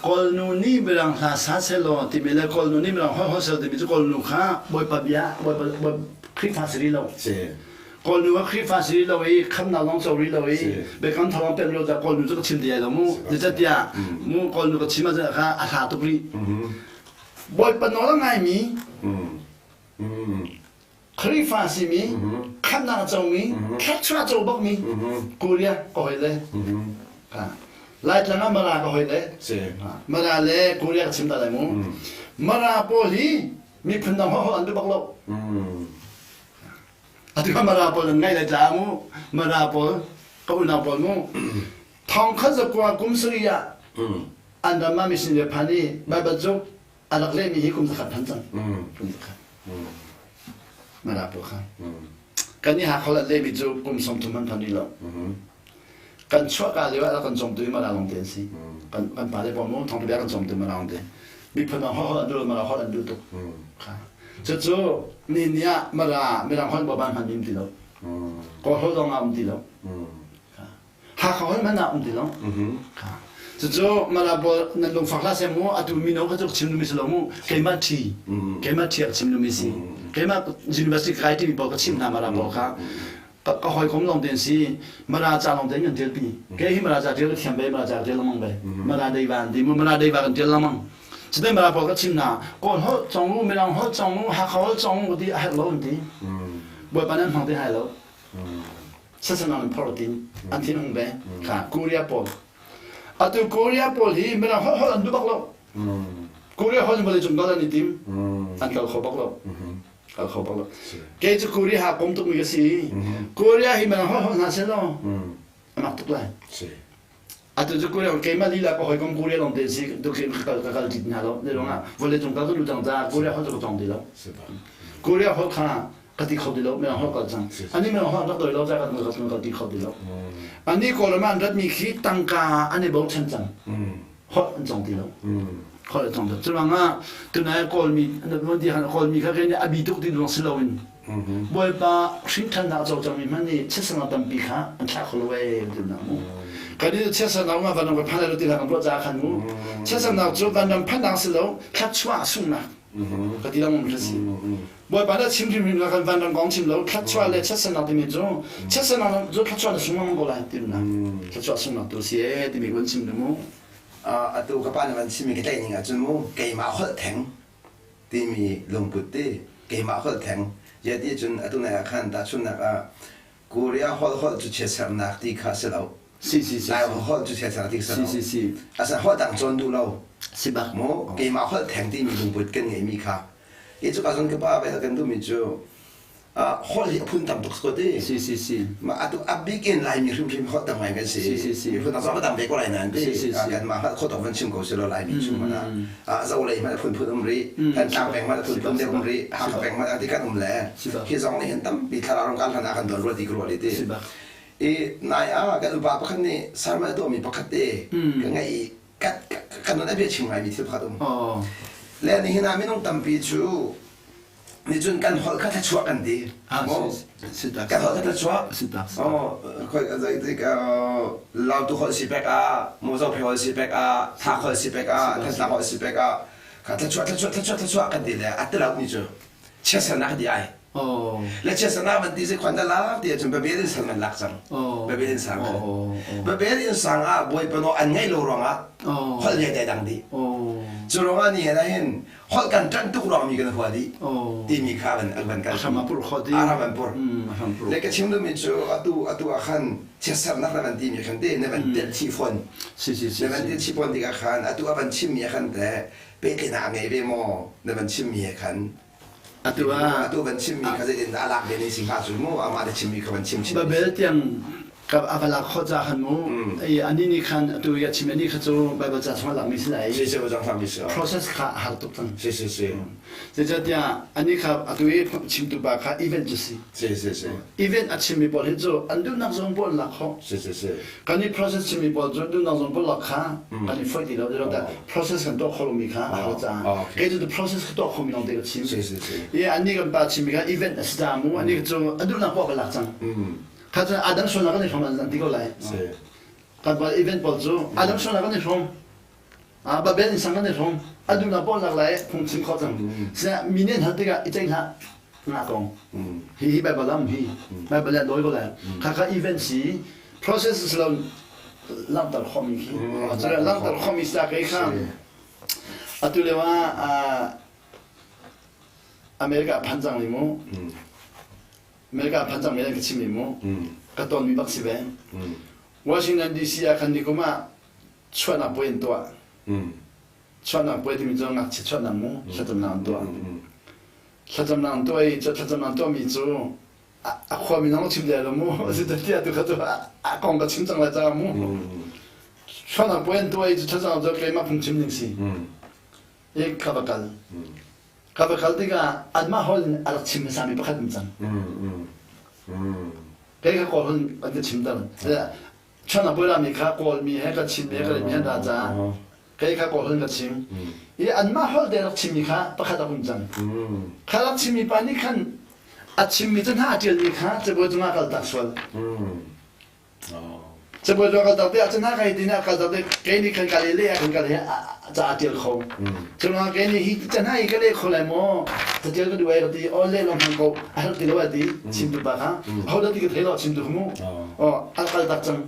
Kawlnu nih mirang hla sa selaw timi le Kawlnu nih mirang holh holh selaw timi cu Kawlnu kha Bawipa bia Bawipa Khrihfa si rih lo. Kawlnu kha Khrihfa si rih lo i khamnak zong co rih lo i biakam thar zong pem lo ca Kawlnu cu ka chim ti ai lo mu. Zeicahtiah mu Kawlnu ka chim ahcun kha a hla tuk rih. Bawipa nawl a ngaimi Khrihfa simi, khamnak a comi, thluachuah a co bakmi Korea ka hoi le Laitlang ah Mara ka hoi le Mara le Korea ka chim ta lai mu. Mara pawl hi miphun dang holh an duh bak lo. Atu Mara pawl an ngaih lai tla mu. Mara pawl ka unau pawl mu. Thong khat zakua kum sarih ah an ram ah mission le phan i Baibal cu a rak lehmi hi kum zakhat phan cang. Kum zakhat. Mara pawl kha. Kan i Hakha an lehmi cu kum 30 an phan rih lo. Kan chuahka lio ah kan cawmtu hi Mara lawng te an si. Kan kan pale pawl mu thawngtha bia kan cawmtu Mara lawng te. Miphun dang holh an duh lo Mara holh an duh tuk. Kha. Cucu ni ni ah Mara Mirang holh baban hman um ti lo. Kawl holh zong ah um ti lo. Hakha holh hmanh ah um ti lo. Cucu Mara pawl nan lungfak hlah seh mu atu mino kha cu chim duhmi si lo mu keimah ṭhi keimah ṭhi a chim duhmi si keimah university kai timi pawl ka chim hna Mara pawl kha ka hawikom lawng te si Mara ca lawng tein kan ṭialpi kei hi Mara ca ṭial ka thiam ve Mara ca ka ṭial lengmang ve Mara deiva an ti mu Mara deiva kan ṭial lengmang Cutin Mara pawl ka chim hna Kawl holh cong u Mirang holh cong u Hakha holh cong u ka ti a herh lo an ti Bawipa nan hmang ti hai lo sasanang in phor tin an thin hung ve kha Korea pawl atu Korea pawl hi mirang holh holh an duh bak lo Korea holh in vawlei cung kal an i tim an kal kho bak lo kal kho bak lo kei cu Korea ha kom tuk mi ka si Korea hi mirang holh holh hna seh law a mak tuk lai Atu cu Korea keimah lila ka hawikom Korea lawng te si tu khi ka kal ka kal tit hna lo. Zei ruangah vawlei cung kal ka duh cang caah Korea holh cu ka cawng ti lo. Korea holh kha ka ti kho ti lo, mirang holh kal cang. Ani mirang holh an rak doi lo caah ka ka kal ti kho ti lo. Ani Kawlram ah an ratmi khi tangka an i bochan cang. Holh an cawng ti lo. Holh an cawng ti lo. Curuangah tunai Kawlmi Kawlmi kha kei nih a bi tuk ti ruang si loin Bawipa hrinṭhannak a co cangmi hmanh nih chiatsernak tampi kha an thlah kho lo ee ti nak mu. Kan i chiatsernak ma vanram kan phan lai lo ti hna kan ruah caah khan mu. Chiatsernak cu vanram phannak si lo, thluachuah sunghnak ka ti lengmang mi si. Bawipa nih a chim hrimhrim la kan vanram kong chim lo, thluachuah le chiatsernak timi cu chiatsernak cu thluachuah na sung lengmang ko lai ti nak. Thluachuah sunghnak tu si ee timi kan chim mu. Atu ka pa nih van chimmi ka tlaih ning ahcun mu keimah holh theng timi lungput ti keimah holh theng ya ti cun atu nai ah khan tahchunhnak ah Korea holh holh cu chiatsernak ti kha si lo si si si Lai holh cu chiatsernak ti si lo si si asa holh dang cawn duh lo si bak mu keimah holh theng timi lungput kan ngeimi kha i cu ka zon ka pa vel kan duhmi cu holh hi a phun tam tuk ko ti. Si si si. Ma atu a bik in Laimi hrimhrim holh tam ngai kan si. Si si si. Miphun dang zong dang ve ko lai nain ti. Si si si. Kan mah hngalh khawh tawk van chim ko si lo Laimi chung hmanh ah. Zo lei hmanh a phunphun um rih. Kan tlang peng hmanh a phunphun deuh um rih. Hakha peng hmanh ah ti kan um le. Hi zong nih hin tampi thlarau ram kan hlan ah kan don ruah ti ka ruah li ti. I nai ah kan upa pakhat nih sermon a tuahmi pakhat te ka ngaih i kan nun a bia chim ngaimi thil pakhat um. Le nihin ah minung tampi cu nih cun kan holh kha thluachuah kan ti. Kan holh kha thluachuah. Oh, khoi zeitik Lautu holh si pek ah, Mozo phe holh si pek ah, Thak holh si pek ah, Thantlang holh si pek ah, kha thluachuah thluachuah thluachuah thluachuah kan ti le a ti lo ni cu chiatsernak ti ai. Le chiatsernak van ti si khon da lak ti ahcun Babel in sang an lak cang. Babel in sang kha. Babel in sang ah Bawipa nawl an ngaih lo ruangah holh le dai dang dih. Cu ruangah ni hin holh kan ṭanh tuk ruang mi kan hua dih timi kha van van kan hram a pur kho ti a hram an pur le ka chim duhmi cu atu atu ah khan chiatsernak na van timi khan te na van telh chih fawn si si si na van telh chih fawn tikah khan atu a van chimmi ah khan te pehtlaihnak a ngei ve maw na van chimmi he khan atu ah atu van chimmi kha zeitin dah a lak ve ni si hnga cu mu amah na chimmi kha van chim chin Babel tiang. Ka a va lak khawh caah khan mu ani nih khan atu i a chim ani kha cu Bible ca chung a lakmi si lai. Si si cang hlangmi si. Process kha a har tuk cang. Si si si. Zeicahtiah ani kha atu i chimtu pa kha event cu si. Si si si. Event a chimmi pawl hi cu an duhnak zong pawl an lak khawh. Si si si. Kan i process chimmi pawl cu duhnak zong pawl lak kha kan i foih ti lo. Zeicahtiah process kan tuah kho lomi kha a har caah. Kei cu process ka tuah khomi lawng te ka chim. Si si si. I ani kan pa chimmi kha event a si caah mu ani cu a duhnak paoh ka lak cang. Kha cun Adam sualnak kan i hrawm an ti ko lai. Kan pa event pawl cu Adam sualnak kan i hrawm. Babel in sang kan i hrawm. A duhnak pawl lak lai phungchim khawh cang. Sina mi nih an hal tikah i ceih hlah. Nga kong. Hi hi Bible lam hi. Bible ah dawi ko lai. Kha kha event si process si lo langhter khawhmi khi. Langhter khawhmi sa kei kha atu lio ah America phan cang ni mu. America phan cang mi an ka chim mi mu ka ton mi bak si ve. Washington DC ah khan nikum ah chuahnak puai an tuah. Chuahnak puai timi cu ngakchia chuahnak mu thlacamnak an tuah. Thlacamnak an tuah i cu thlacamnak an tuah mi cu a khua mi nong chim le lo mu tiah tu kha cu a kong ka chim cang lai caah mu. Chuahnak puai an tuah i cu thlacamnak cu keimah phungchim ning si. I ka va kal. Ka va kal tikah anmah holh in a rak chim hmasami pakhat an cang. Kei kha Kawl holh an ka chimter. Chana mi kha Kawlmi he ka Chinmi he ka Rinmi he hna caah kei kha Kawl holh in ka chim. I anmah holh te rak chimmi kha pakhat a um cang. Kha rak chimmi pa nih khan a chimmi cu hna a ṭialmi kha cabuai cungah kal tak sual. Cabuai ruang kal tak te ahcun ha kai tin ah kal tak te kei nih khan ka le le ah khan ka le ca a tial kho. Curuangah kei nih hi can ha hi ka le kho lai maw? Ca tial ka duh ai ka ti aw le long hmang ko a herh ti lo ai ti chimtu pa kha ho dah ti ka thei lo chimtu mu aw a kal tak cang.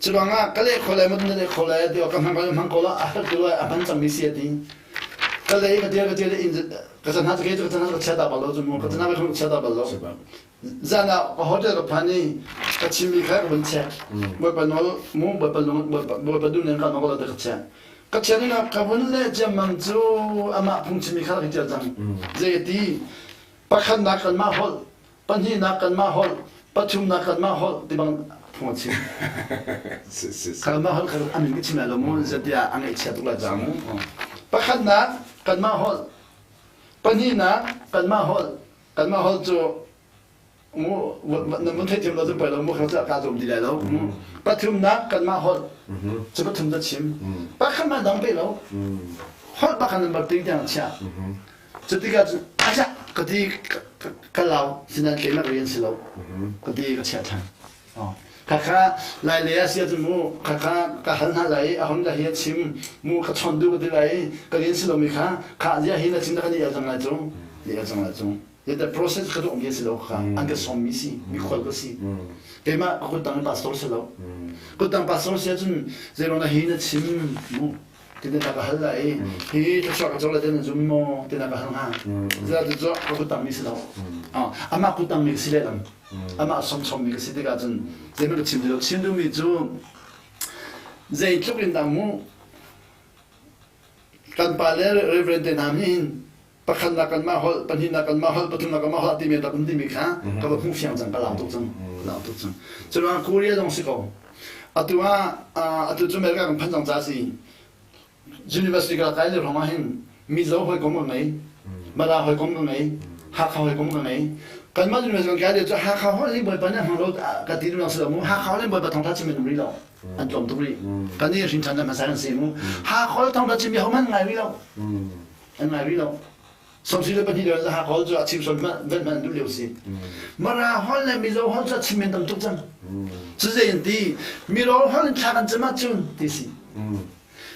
Curuangah ka le kho lai maw na le kho lai ti ka hmang ko hmang ko la a herh ti lo ai a hman cang mi si a ti. Ka le ka tial ka tial in ka chan ha ka chan ha ka chia ta bal lo cu mu ka chan ha ka chia ta bal lo. Zan ah ka hotel ka phan i ka chimmi kha ka vun check. Bawipa nawl mu Bawipa Bawipa duh ning ka nawl ka check. Ka check in ka vun le ciammang cu amah phungchimmi kha ka tial cang. Zei ti pakhatnak kanmah holh, pahnihnak kanmah holh, pathumnak kanmah holh ti bang phung a chim. Kanmah holh kha a min ka chim lai lo mu zatiah a ngaihchia tuk lai cang mu. Pakhatnak kanmah holh, pahnihnak kanmah holh, Kanmah holh cu na mun theithiam lo cu poi lo mu kha cu kaa zuam ti lai lo. Pathumnak kanmah holh cu pathum da chim. Pakhat mah dang pe lo. Holh pakhat number ting tiang chiah. Cu tikah cu acha ka ti ka lau sinan keimah rian si lo. Ka ti ka chiah than. Khakha lai le a si ahcun mu khakha ka hal hna lai i a hon ka hi a chim mu ka chawnh duh ka ti lai i ka rian si lomi kha kha zia hi na chim na kan i el cang lai cu i el cang lai cu the process ka tuah mi a si lo kha an ka sawm mi si mikhual ka si keimah ka kuttang pastor si lo kuttang pastor si ahcun zeiruang dah hi na chim mu tina ka hal lai i hi thluachuah ka co lai ti na zum maw tina ka hal hnga zeicah cu ka kuttang mi si lo amah kuttang mi ka si lehlam amah somchommi ka si tikah cun zeihmanh ka chim ti lo chim duhmi cu zeitluk in dah mu kan pa le reverend te hna nih hin pakhatnak kanmah holh pahnihnak kanmah holh pathumnak kanmah holh timi rak um timi kha ka va hmuh fiang cang ka lau tuk cang lau tuk cang curuang Korea zong si ko atu ah atu cu America kan phan cang ca si University ka kai lio hrawng ah hin Mizo hawikom ka ngei, Mara hawikom ka ngei, Hakha hawikom ka ngei. Kanmah University kan kai lio cu Hakha holh hi Bawipa nih a hmang lo ka ti duhnak si lo mu. Hakha holh in Bawipa thawngtha chim in um rih lo. An tlawm tuk rih. Kan nih hrin ṭhan hmasa kan si mu. Hakha holh thawngtha chim mi hohmanh ngai rih lo. An ngai rih lo. Sawmsih le pahnih lio Hakha holh cu a chim sual hmanh ven hmanh an duh lio si. Mara holh le Mizo holh cu a chim men tam tuk cang. Cu zei an ti? Miro holh in thla kan cam ahcun ti si.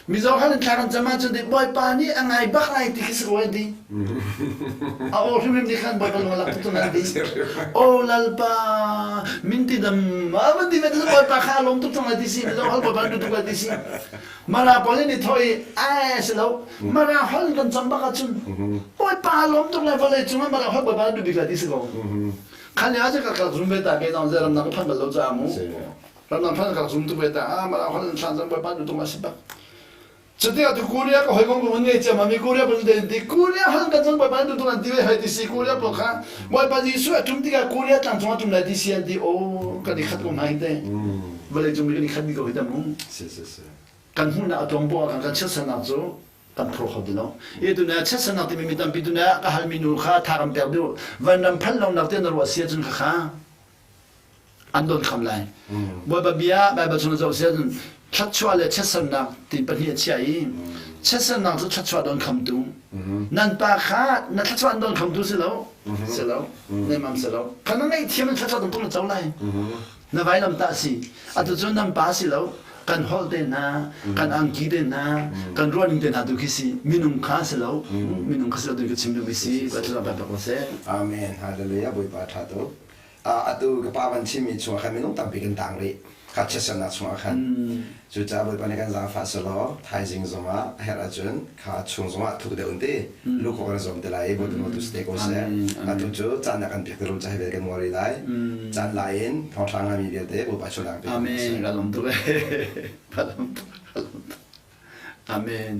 Mizo hal in thla kan cam ahcun Bawipa nih a ngai bak lai ti khi si ko ti. A aw hrimhrim nih khan Bawipa lung a lak tuk cang ti. O Lalpa min ti dam a van ti ve Bawipa kha a lawm tuk cang lai ti si Mizo hal Bawipa duh tuk lai ti si. Mara pawl nih thaw i ai si lo Mara hol kan cam bak ahcun Bawipa a lawm tuk lai vawlei cungah Mara hol Bawipa duh bik lai ti si ko. Khan ya cu ka kal zum ve ta ke zong zeram na ka phan bal lo ca mu. Ramdang phan ka zum tuk ve ta ah mara hol in thlan zong Bawipa duh tuk ma si bak. Cuti tu Korea ka hawikom ka hun ngei ciammam i Korea pawl cu ti Korea hal kan cun Bawipa nih an ti ve hoi ti si Korea pawl kha Bawipa Jesuh a ṭum tikah Korea tlang cungah ṭum lai ti si an ti aw kan i khat ko hna hi te vawlei cung mi kan i khat dih ko hi ta mu kan hmuhnak a tlawm poah kan kan chiatsernak cu kan phur kho ti lo i tu na chiatsernak timi mi tampi tu na ka halmi nu kha tha kan pek duh vanram phanh lonak te na ruah si ahcun kha kha an don kham lai. Bawipa bia Baibal chung zoh si ahcun thluachuah le chiatsernak ti pahnih a chiah i chiatsernak cu thluachuah don khamtu. Nan pa kha na thluachuah an don khamtu si lo. Si lo. Nemam si lo. Kha na ngaihthiam in thluachuah tung na co lai. Na vailam tah si. Atu cu nan pa si lo. Kan holh te hna, kan angki te hna, kan ruahning te hna tu khi si. Minung kha si lo. Minung kha si lo tu ka chim duhmi si. Amen. Hallelujah. Bawipa ṭha tuk. Atu ka pa van chimmi chungah khan minung tampi kan tang rih kha chiatsernak chungah khan. Cucaah Bawipa nih kan zaangfah selaw thaizing zongah a herh ahcun kha chung zongah thuk deuh in ti lukhawk kan zawm te lai i Bawipa tu si te ko seh. Atu cu caan a kan pek ti rum ca hi vialte kan ngol rih lai. Caan la in thawngṭha ngaimi vialte Bawipa chuahnak pe ko seh. Amen. Ka lawm tuk. Ka lawm tuk. Ka lawm tuk. Amen.